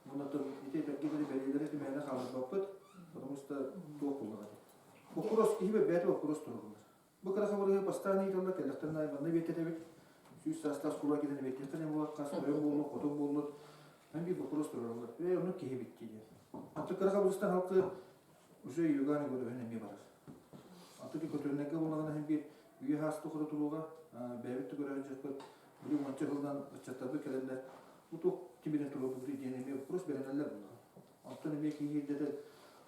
Уонна ити этэргэ диэри бэлиэлэри түмээнэ хаалларбаппыт, потому что туох буоллаҕа дии. Боппуруос киһи бэйэтэ боппуруос туругулар. Бу кыра хабырыһы бастаан ыыталлар, кэллэхтэрин аайы манна биэртэтэбит. Сүүс саастаах оскуола кэлэн эбиэттиэххэ диэн буолар, хас тойон буоллун, хотун буоллун, эн биир боппуруос туруораллар. Ээ, оннук киһи эбит дии диэн. Аты кыра хабырыстан халкы уже юганы көрөһүн эмиэ барар. Аты көтөрүнэргэ буоллаҕына иһин биир үйэ саас тухары туруоҕа, бэйэбит да көрө сылдьыахпыт. Били уонча сылынан ыччаттарбыт кэлэннэр бу туох тимирин туруорбут диэн эмиэ боппуруос бэринэллэр буоллаҕа. Онтон эмиэ киһи ирдэтэр,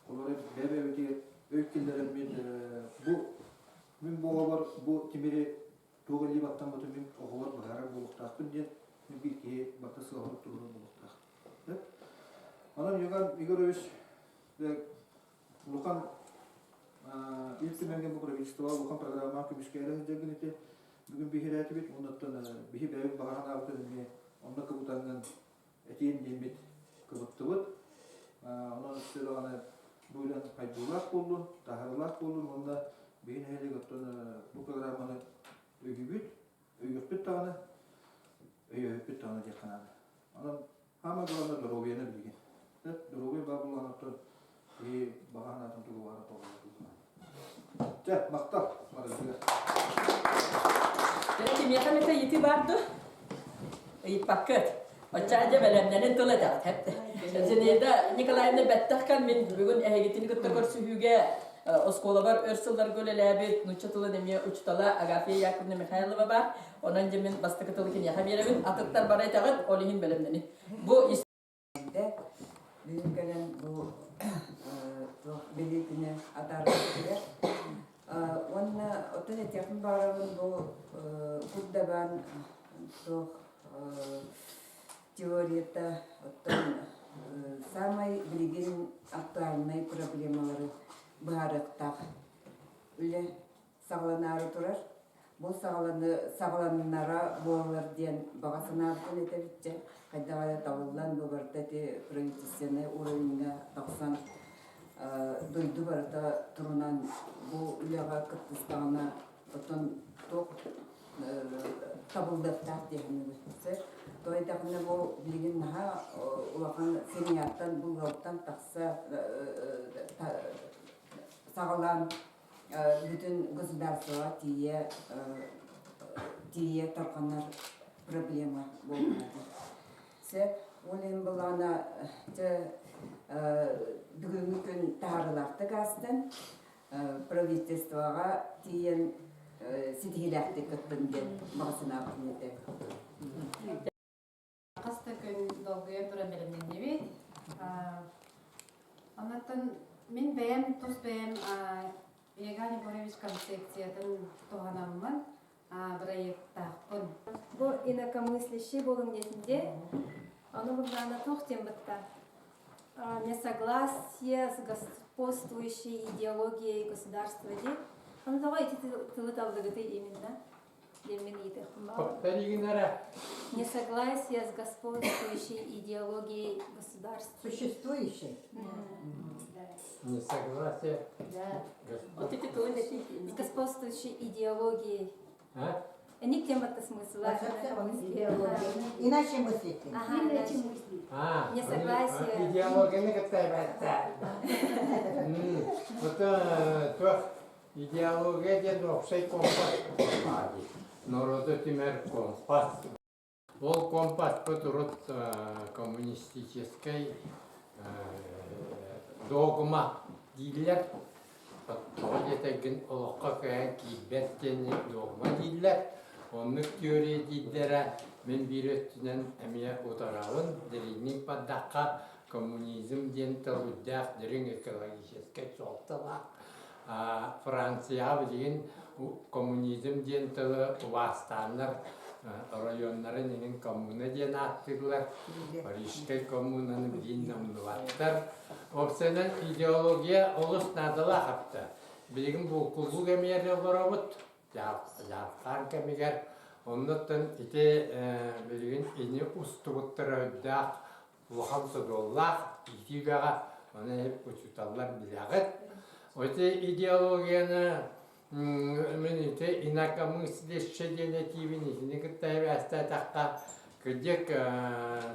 олору бэйэ-бэйэбитигэр өй киллэрэммит бу мин бу оҕобор бу тимири туох илии баттаммытын мин оҕолор быһаарар буолуохтаахпын диэн мин биир киһи барыта сыалын туруорар буолуохтаах. Онон Егор Егорович улахан Ил Түмэҥҥэ бу правительство улахан программаҕа көмүскэһэрэ сылдьаргын ити бүгүн биһирээтибит уонна биһи бэйэбит баҕа санаабытын эмиэ онно кыбытаҥҥын этиэн диэммит кыбыттыбыт. Онон өссө даҕаны бу үлэн хайдыылаах буоллун, таһаарыылаах буоллун уонна биһи нэһилиэк оттон бу программаны өйүүбүт, өйүөхпүт даҕаны, өйөөһүппүт даҕаны диэххэ наада. Онон хаама главное доруобуйаны билигин. Доруобуйа баар буоллаҕына оттон киһи баҕа санаатын тугу баҕара толорор. Чэ, махтал барытыгар. Кимиэхэ эмэтэ ыйытыы баар дуо? Ыйыппаккыт. Оччоо дьэ бэлэмнэнин тыл этэҕит хэпте. Зинаида Николаевна бэттэх мин бүгүн эһигитини кытта көрсүһүүгэ оскуолабар өр сылларга үлэлээбит нуучча тылын эмиэ учуутала Агафья Яковлевна Михайлова баар. Онон дьэ мин бастакы тылы киниэхэ биэрэбин. Атыттар бары этэҕит, ол иһин бэлэмнэнин. Бу Бүгүн кэлэн бу туох билии күнэ атаарбытыгар уонна оттон этиэхпин баҕарабын бу курдабаан туох теорията оттон саамай билигин актуальнай проблемалары быһаарыахтаах үлэ саҕаланаары турар. Бу саҕаланы саҕаланнара буолар диэн баҕа санаабытын этэбит хайдах эрэ табыллан бу барыта ити правительственнай уровеньҥа тахсан дойду барыта турунан бу үлэҕэ кыттыстаҕына оттон туох табыллыахтаах диэхинэ То этэхинэ бу билигин наһаа улахан семьяттан бу ыалтан тахса саҕалаан. бүтүн государствоҕа тиийэ тиийэ тарҕанар проблема буолбата. Сөп, ол иһин былаана дьэ бүгүҥҥү күн таһаарыылаахтык аастын, правительствоҕа тиийэн ситиһиилээхтик кыттын диэн баҕа санаабытын этэбин. Хас да күн долгуйан туран бэлэмнэннибит. Оннуттан мин бэйэм тус бэйэм Иоганн Егорович концепциятын туһанаммын бырайыактаахпын. Бу инакомыслящий буолуҥ диэтинде, ону былаана туох диэн бытта? Несогласие с господствующей идеологией государства дии. Ону тоҕо ити тылы таллыгыты именно? Диэммин ыйытыахпын баҕарабын. Несогласие с господствующей идеологией государства. Существующей. Несогласие. Да. Вот эти тылы С господствующей идеологией. А? Ник тема-то смысла. Иначе мыслить. Ага, иначе мыслить. А, Несогласие. Идеологияны кытта Вот туох идеология диэн уопсай компас Норуоту түмэр компас. Ол компаспыт урут коммунистическай догма дииллэр. Тоҕо диэтэргин олоххо кыайан киирбэт диэни догма дииллэр. Оннук теория дииллэрэ мин биир өттүнэн эмиэ утарабын. Дириҥник бардахха коммунизм диэн тыл үрдээх дириҥ экологическай суолталаах. Францияҕа билигин коммунизм диэн тылы убаастааннар оройуоннарын иһин коммуна диэн ааттыыллар. Парижскай коммунаны билигин умнубаттар. Уопсайынан идеология олус наадалаах апта. Билигин булкуллуу кэмигэр олоробут, дьаархаан кэмигэр. Оннуттан ити билигин ини устубуттара үрдээх улахан содуоллаах иитии үлэҕэ, ону учууталлар билэҕит. Ити идеологияны мин ити инакомыслище диэн этиибин итини кытта эбээстээтэххэ, кырдьык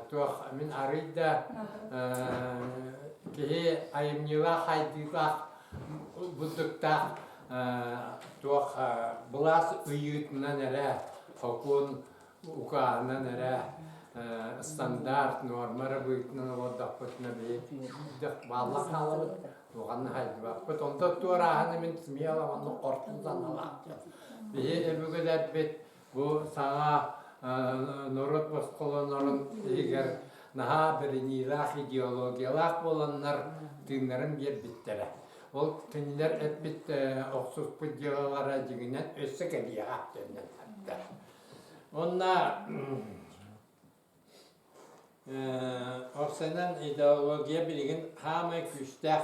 туох мин арый да киһи айымньылаах хайдыылаах бурдуктаах туох былаас ыйыытынан эрэ сокуон укааһынан эрэ стандарт, нуорма эрэ быһыытынан олордохпутуна биһи баалла хаалабыт, туоханна хайдыбаппыт. Онтон туорааһыны мин смело оннук хортун саналаах. Биһи өбүгэлэрбит бу саҥа норуот босхолонорун иһигэр наһаа бэриниилээх идеологиялаах буоланнар тыыннарын биэрбиттэрэ. Ол кинилэр эппит охсуспут дьыалалара дьиҥинэн өссө кэлиэҕэ төннөн Уонна уопсайынан идеология билигин хаамай күүстээх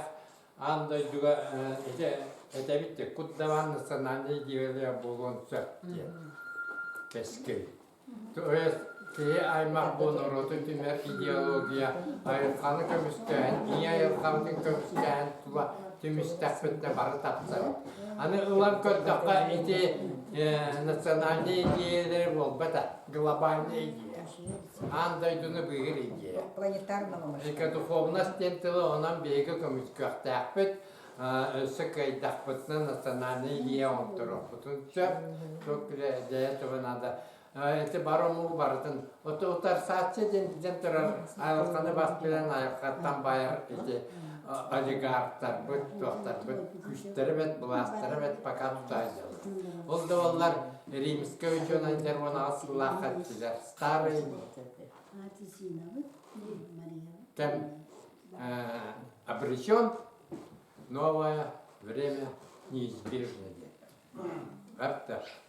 аан дойдуга ити этэбит да кут дабаан национальнай идеология буолуон сөп диэн кэскил. То есть киһи аймах бу норуоту түмэр идеология айылҕаны көмүскээн, ийэ айылҕабытын көмүскээн тула түмүстэхпитинэ бары тапсар. Аны ылан көрдөххө ити национальнай идеялары буолбата, глобальная идея. Аан дойдуну быыһыыр идея. Планетарного масштаба. Экодуховность диэн тылы онон биһиги көмүскүөхтээхпит. Өссө кыайдахпытына национальная идея оҥотторуохпутун сөп. Туох идея туга надо Ити бар омугу барытын утарсааччы диэн диэн турар айылҕаны бас билэн айылҕаттан байар ити олигархтарбыт, туохтарбыт күүстэрэ бэт, былаастара бэт пока тутаайдылар. Ол да буоллар римскэй учуонайдар 18 сыллаахха эттилэр. Старый кэм обречен, новое время неизбежно диэн.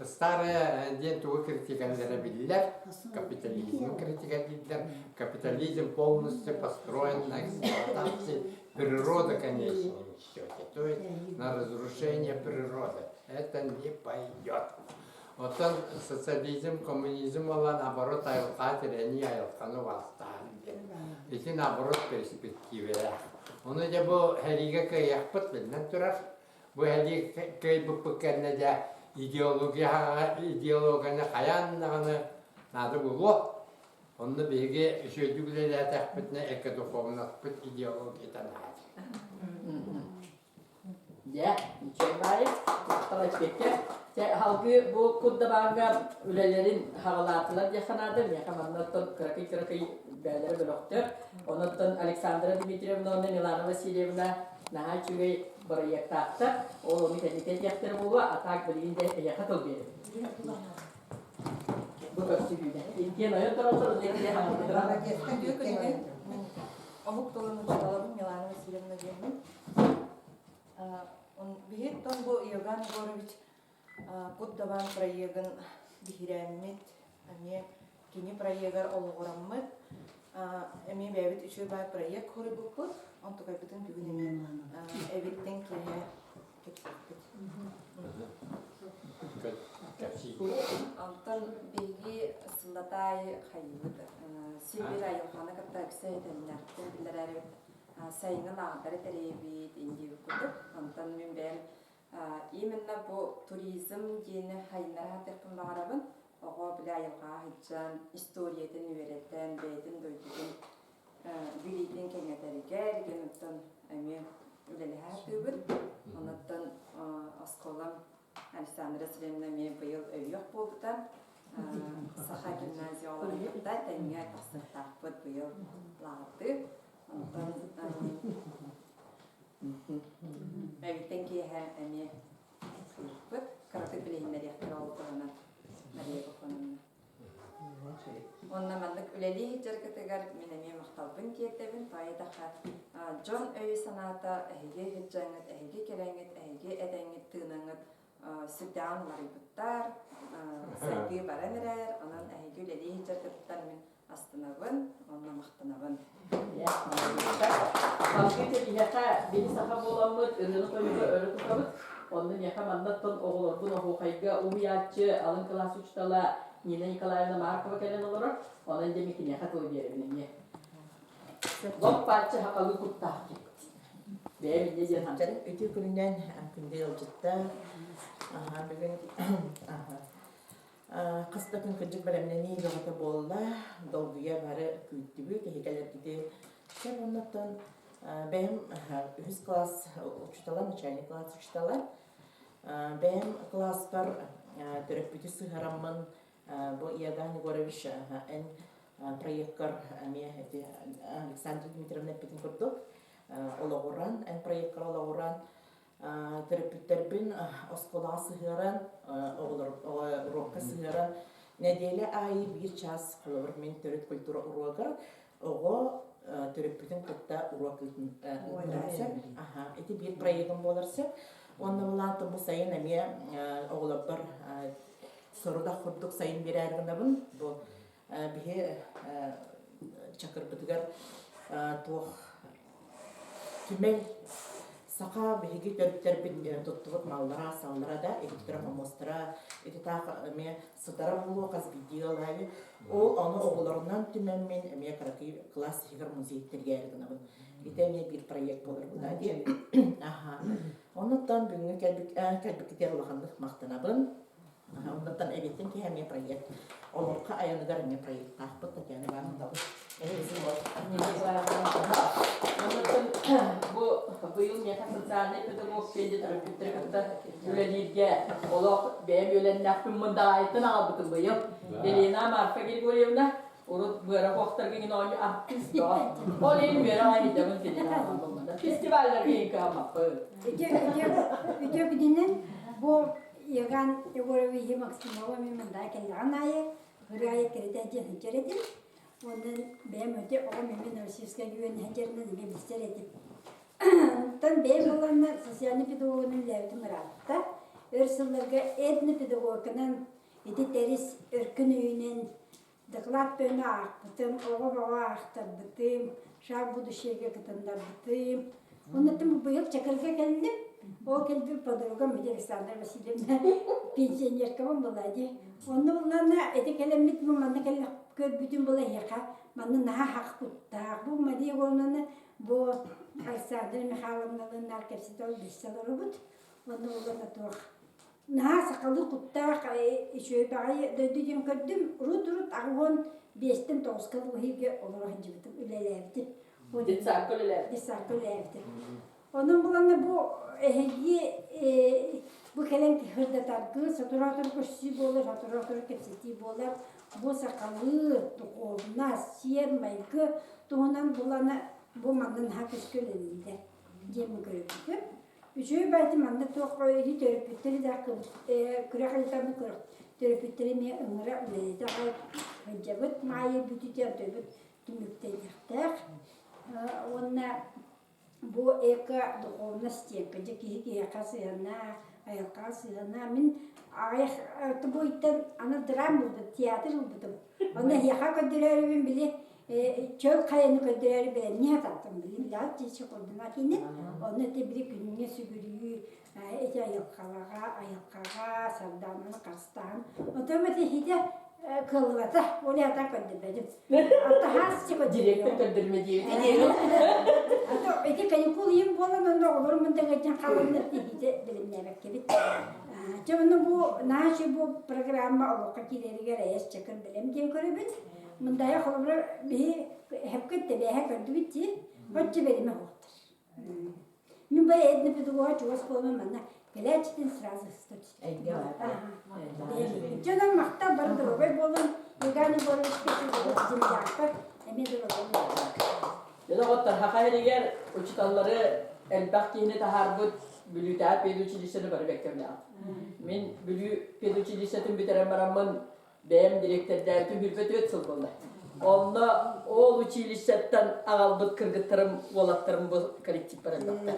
Старая диэн тугу критикаллара биллэр, капитализм критика дииллэр. Капитализм полностью построен на эксплуатации природы в конечном счете, то есть на разрушение природы. Это не пойдет. Оттон социализм, коммунизм буолла наоборот айылҕа тирэни айылҕаны убаастаан диэн. Ити наоборот перспективэлээх. Ону дьэ бу сэриигэ кыайыахпыт биллэн турар. Бу эһиги кыайбыппыт кэннэ дьэ идеология идеологияны хайаан даҕаны наада буолуо. Онно биһиги үчүгэйдик үлэлээтэхпитинэ экодуховнаспыт идеологията наада. Дьэ, үчүгэй баайы, махтал эппиэккэ. Чэ, салгыы бу Курдабааҥҥа үлэлэрин хаҕалаатылар диэххэ наада. Миэхэ манна оттон кыракый-кыракый бээлэрэ бөлөхтөр. Онон Александра Дмитриевна уонна Милана Васильевна наһаа үчүгэй бырайыактаахтар. Ол ону кэнники этиэхтэрэ буолуо, а так билигин дьэ эйиэхэ тыл биэрэбин. Бу көрсүһүүнэ. Иккиэн ойон тураллар, онно иккиэн хаҥаллара. Үтүө күнүнэн. Мин омук тылын учууталабын Милана Васильевна диэммин. Биһиттэн бу Иоганн Егорович Кут Дабаан проегын биһирээммит, эмиэ кини проегар олоҕураммыт, эмиэ бэйэбит үчүгэй баай проект хоруйбуппут, онтукайбытын бүгүн эмиэ эбиттэн киэһэ кэпсиэхпит. Онтон биһиги сыллатаайы хайыыбыт Сибирь айылҕаны кытта ыкса этэмнээхтик биллэрээри сайыҥҥы лааҕырдары тэрийэбит индиибит курдук. Онтон мин бэйэм именно бу туризм диэни хайыннара сатыахпын баҕарабын. Оҕо били айылҕаҕа сылдьан, историятын үөрэтэн, бэйэтин дойдутун билиитин кэҥэтэригэр диэн оттон эмиэ үлэлэһэ сатыыбын. Онуттан оскуолам Александра Васильевна эмиэ быйыл өйүөх буолбута. Саха гимназия оҕолорун кытта тэҥҥэ тахсыахтаахпыт быйыл лааҕырдыы. Онтон эбиттэн киэһэ эмиэ сыыппыт. Кыратык билиһиннэриэхтэрэ ол туһунан Мария Кохоновна. Уонна маннык үлэлии сылдьаргытыгар мин эмиэ махталбын тиэрдэбин. Тоҕо дьон өйө-санаата эһиги сылдьаҥҥыт, эһиги кэлэҥҥит, эһиги этэҥҥит, тыынаҥҥыт сүрдээҕин уларыйбыттар, сайдыы баран эрэр. Онон эһиги үлэлии сылдьаргытыттан мин астынабын уонна махтанабын. Салгыы биһиэхэ биһи саха буоламмыт ырыаны-тойугу өрө тутабыт. Онно миэхэ маннаттан оҕолорбун оһуохайга уһуйааччы алын кылаас учуутала Нина Николаевна Маркова кэлэн олорор. Онон дьэ киниэхэ тыл биэрэбин эмиэ. Лоп-пааччы сахалыы куттаах Бэйэм инньэ диэн Үтүө күнүнэн күндү ыалдьыттар. Бүгүн Хас да күн кырдьык бэлэмнэнии бөҕөтө буолла, долгуйа бары күүттүбүт, эһиги кэлэргитин. Чэ, оннуттан бэйэм үһүс класс учуутала, начальный класс учуутала. Бэйэм класспар төрөппүтү сыһараммын бу Иоганн Егорович эн проеккар эмиэ ити Александра Дмитриевна эппитин курдук олоҕуран, эн проеккар олоҕуран Төрөппүттэрбин оскуолаҕа сыһыаран, оҕолор уруокка сыһыаран нэдиэлэ аайы биир чаас холобур мин төрүт культура уруогар оҕо төрөппүтүн кытта уруок ыытарым сөп. Аха, ити биир проегым буолар сөп. Уонна булаан бу сайын эмиэ оҕолорбор сорудах курдук сайын биэрээри гынабын. Бу биһи Чакырбытыгар туох түмэл саха биһиги төрүттэрбит туттубут маллара-саллара да ититтэрэ хомуостара ити таах эмиэ сытара буолуо хас биирдии ыал аайы ол ону оҕолорунан түмэммин эмиэ кыракый кылаас иһигэр музей тэрийээри гынабын ити эмиэ биир проект буолар буолаа диэн аха оннуттан бүгүҥҥү кэлбиккитигэр улаханнык махтанабын Оннуттан эбиттин киһи эмиэ проект. Олоҥхо айаныгар эмиэ проекттаахпыт Татьяна Ивановна. Бу быйыл миэхэ социальнай педагог диэн төрөппүттэри кытта үлэлииргэ олох бэйэм үөлэннээхпин мындаҕаайыттан аҕалбытым быйыл. Елена Марфа Григорьевна урут быара хуохтарга иҥин оонньуу артыыс тоҕо. Ол иһин үөрэх айдабын кинини аҕалбын. Фестивалларга иһин кыһаммаппын. Үтүө күнүнэн бу Иоганн Егоровиһы Максимова мин мындаа кэллэҕин аайы ырыа кэритэ диэн сылдьар этим. Уонна бэйэм өтө оҕом эмиэ Новосибирскайга үөрэнэ сылдьарынан эмиэ билсэр этим. Оттон бэйэм буоллаҕына социальнай педагогунан үлэлээбитим ыраатта. Өр сылларга этнопедагогиканан ити тэрис өркөн өйүнэн Доклад бөөнө аахпытым, оҕо-оҕо аахтарбытым, шаг будущего кытыннарбытым. Оннуттан быйыл Чакырга кэллим. Ол кэлбит подругам Миля Александра Васильевна пенсионеркабын была дии. Онно буллаана ити кэлэммит манна кэллэх көрбүтүм была эһиэхэ манна наһаа хах куттаах. Бу Мария Егоровнаны бу Александра Михайловналыын наар кэпсэтэ билсэ олоробут. Онно буллана туох Наһаа сахалыы куттаах, үчүгэй баҕайы дойду диэн көрдүм. Урут-урут 85-тэн тоҕуска луһига олоро сылдьыбытым, үлэлээбитим. Детсадка үлэлээбит. Детсадка үлэлээбитим. Онон буланна бу эһиги бу кэлэн кыһырдатаргы сотору-сотору көрсүү буолар, сотору-сотору кэпсэтии буолар. Бу сахалыы, духовность, сиэр-майгы туһунан булана бу манна наһаа көскө үлэлииллэр диэн көрөбүтүм. Үчүгэй баайты манна туох ити төрөппүттэри да күрэх ыытаммыт төрөппүттэри эмиэ ыҥыра үлэлэтэ сылдьабыт. Маайы бүтүтэ антыбыт түмүктэниэхтээх. Уонна бу эко-духовность диэккэ дьэ киһи киһиэхэ сыһыаннаах, айылҕаҕа сыһыаннаах. Мин аҕыйах бу ыйтан аны драма ылбыт, театр ылбытым. Онно эһиэхэ көрдөрөөрүбүн били чөл хайаны көрдөрөөрү бэлэмнии сатаатым. Били билэҕит дии курдуна кини. Онно ити били күнүҥҥэ сүгүрүйүү, ити айылҕалаҕа, айылҕаҕа сардаананы харыстааһын. Онтон ити иһитэ кыаллыбата, ол аата көрдөрбөтүм. Директор көрдөрмө диэбит. Ити каникул ийэм буолан онно оҕолорум мындагыдьан хааланнар иһитэ билимнээбэккэбит. Дьэ онно бу наачы бу программа олоххо киирэригэр эйэс чакыр бэлэм диэн көрөбүт. Мындайа холобура биһи хэпкыт тэбээһэ көрдүбүт дии. Оччо бэлэмэ суохтар. Мин бу этнопедагога чугас буолан манна кэлээччитин сразу Дьонум махтал бары доруобай буолун, Еган Егоровичка землякпар эмиэ доруобай буолун. Дьэ доҕоттор, Саха сиригэр учууталлары элбэх киһини таһаарбыт Бүлүүтээҕи педучилищены бары бэккэ билэҕит. Мин Бүлүү педучилищетын бүтэрэн бараммын бэйэм дириэктэрдээбитим 24 сыл буолла. Онно ол училищеттан аҕалбыт кыргыттарым, уолаттарым бу коллективпар элбэхтэр.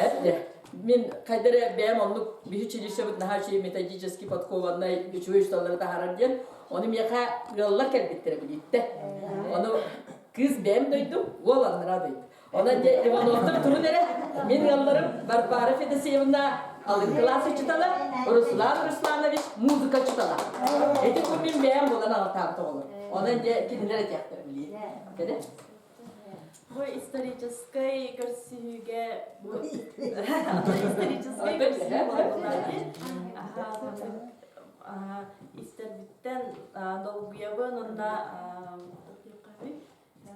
Эттэ. Мин хайда эрэ бэйэм оннук биһи училищебыт наһаа үчүгэй методически подкованнай үчүгэй учууталлары таһаарар диэн, ону миэхэ ыаллар кэлбиттэрэ билииттэ. Ону кыыс бэйэм дойдум, уол аннараа дойду. Онон дьэ Ивановтар турун эрэ, мин ыалларым Варвара Федосеевна алын кылаас учуутала, Руслан Русланович музыка учуутала. Ити бу мин бэйэм булан аҕалтаабыт оҕолор. Онон дьэ кинилэр этиэхтэрэ билиир. Кэлэ. Бу историческай көрсүһүүгэ историческай көрсүһүү истэрбиттэн долгуйабын уонна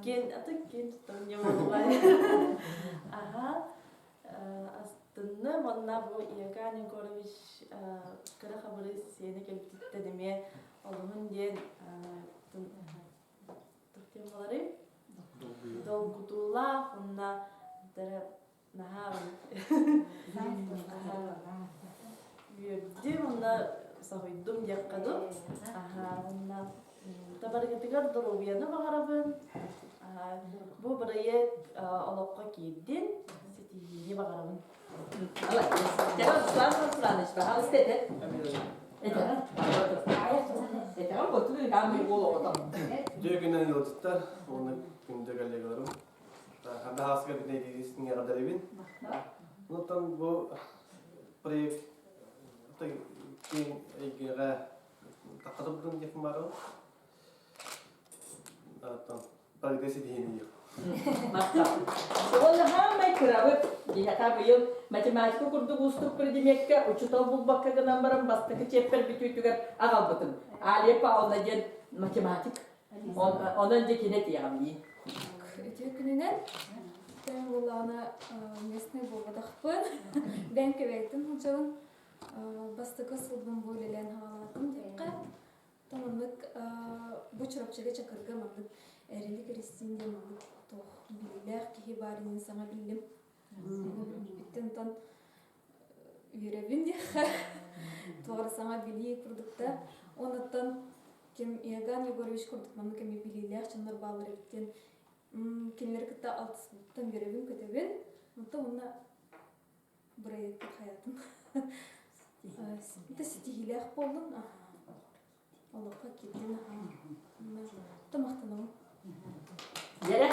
Киэн аты киэн туттабын диэн буолуоҕа. Аха. Астынным уонна бу Иоганн Егорович кыра хабырыыс сиэнэ кэлбититтэн эмиэ олуһун диэн туох диэн буоларый? Долгутуулаах уонна наһаа үөрдүм уонна соһуйдум диэххэ дуу. Аһаа уонна табаргытыгар доруобуйаны баҕарабын. Бу бырайыак олоххо киирдин, ситиһиини баҕарабын. Руслан Русланович, пожалуйста, это. Это. Это вот там голову. Дьэ күнэн ыалдьыттар уонна күндү коллегаларым. Хандаһааска бүтүнэйдиирин Онтон бу проект киэҥ эйгэҕэ таххатыбытын диэхпин баарабын. Оттон барыга ситиһиини Уонна хаамай кырабыт биһиэхэ быйыл математика курдук уустук предмеккэ учуутал булбакка гынан баран бастакы чиэппэр бүтүүтүгэр аҕалбытым. Алия Павловна диэн математик. Онон дьэ кини этиэҕим дии. Үтүө күнүнэн. Тэн буоллаҕына местный буолбатахпын. Бэйэм Кэбээйиттэн сылдьабын. Бастакы сылбын бу үлэлээн хаалаатым диэххэ. Маннык бу Чурапчыга Чакырга маннык Эрилик Эристиин диэн маннык туох билиилээх киһи баар инин саҥа биллим. Билбиттэн онтон үөрэбин диэххэ. Туох эрэ саҥа билии курдук да. Онуттан ким Иоганн Егорович курдук маннык эмиэ билиилээх дьоннор бааллар эбит диэн кинилэри кытта алтыспыттан үөрэбин-көтөбүн. Онтон уонна бырайыакпыт хайаатын это ситиһиилээх буоллун олоххо киирдин тамахтанабын Дьэрэ,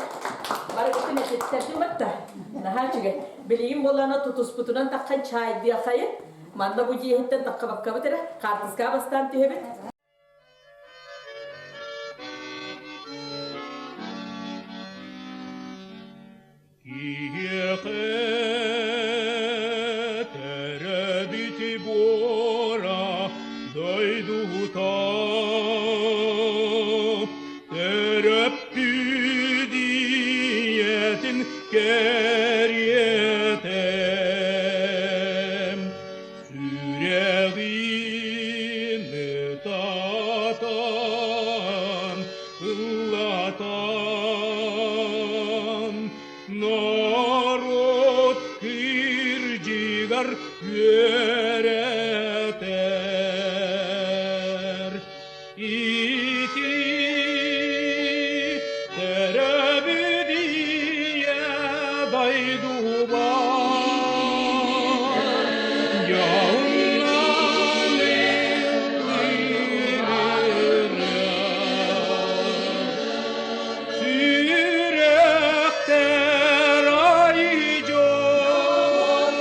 барыгытын этиттэрдим батта. Наһаа үчүгэй. Билигин буоллаана тутуспутунан таххан чаайдыахайын. Манна бу дьиэһиттэн таххабаккабыт эрэ. Хаартыскаҕа бастаан түһэбит. Киһиэхэ төрөөбүт буора дойдута төрөппүт ийэтин кэриэтэ Сүрэҕин ытатан, ыллатан, норуот кырдьыгар үөрэтэр. Ити төрөбүт ийэ дойдубар дьоннон Сүрэхтэр ай дьол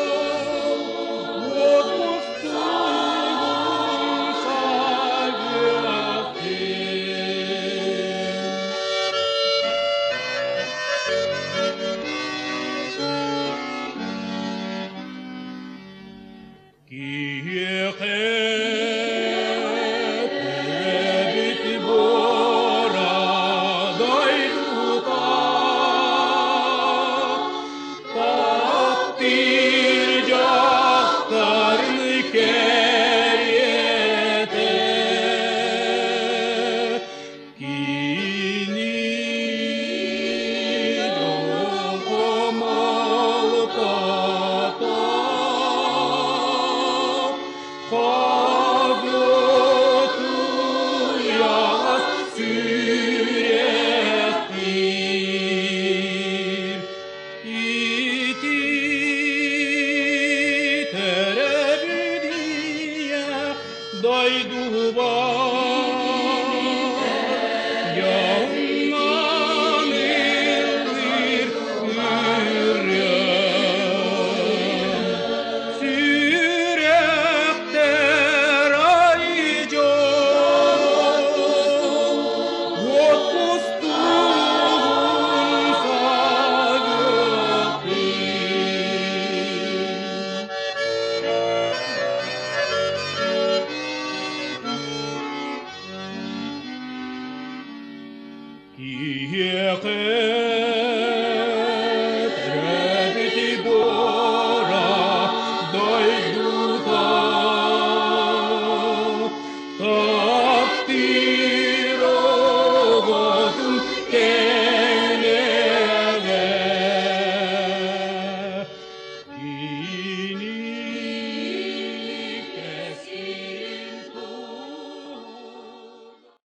Киһиэхэ төрөөбүт буора дойдута Таптыыр дьахтарын кэриэтэ Кини дьолго-малтата Хагытыйаҕас сүрэхтиир Ити төрөбүт ийэ дойдубар дьоҥҥон ыллыыр ырыам. Сүрэхтэр ай дьол, уот кустугун сагыттын. Киһиэхэ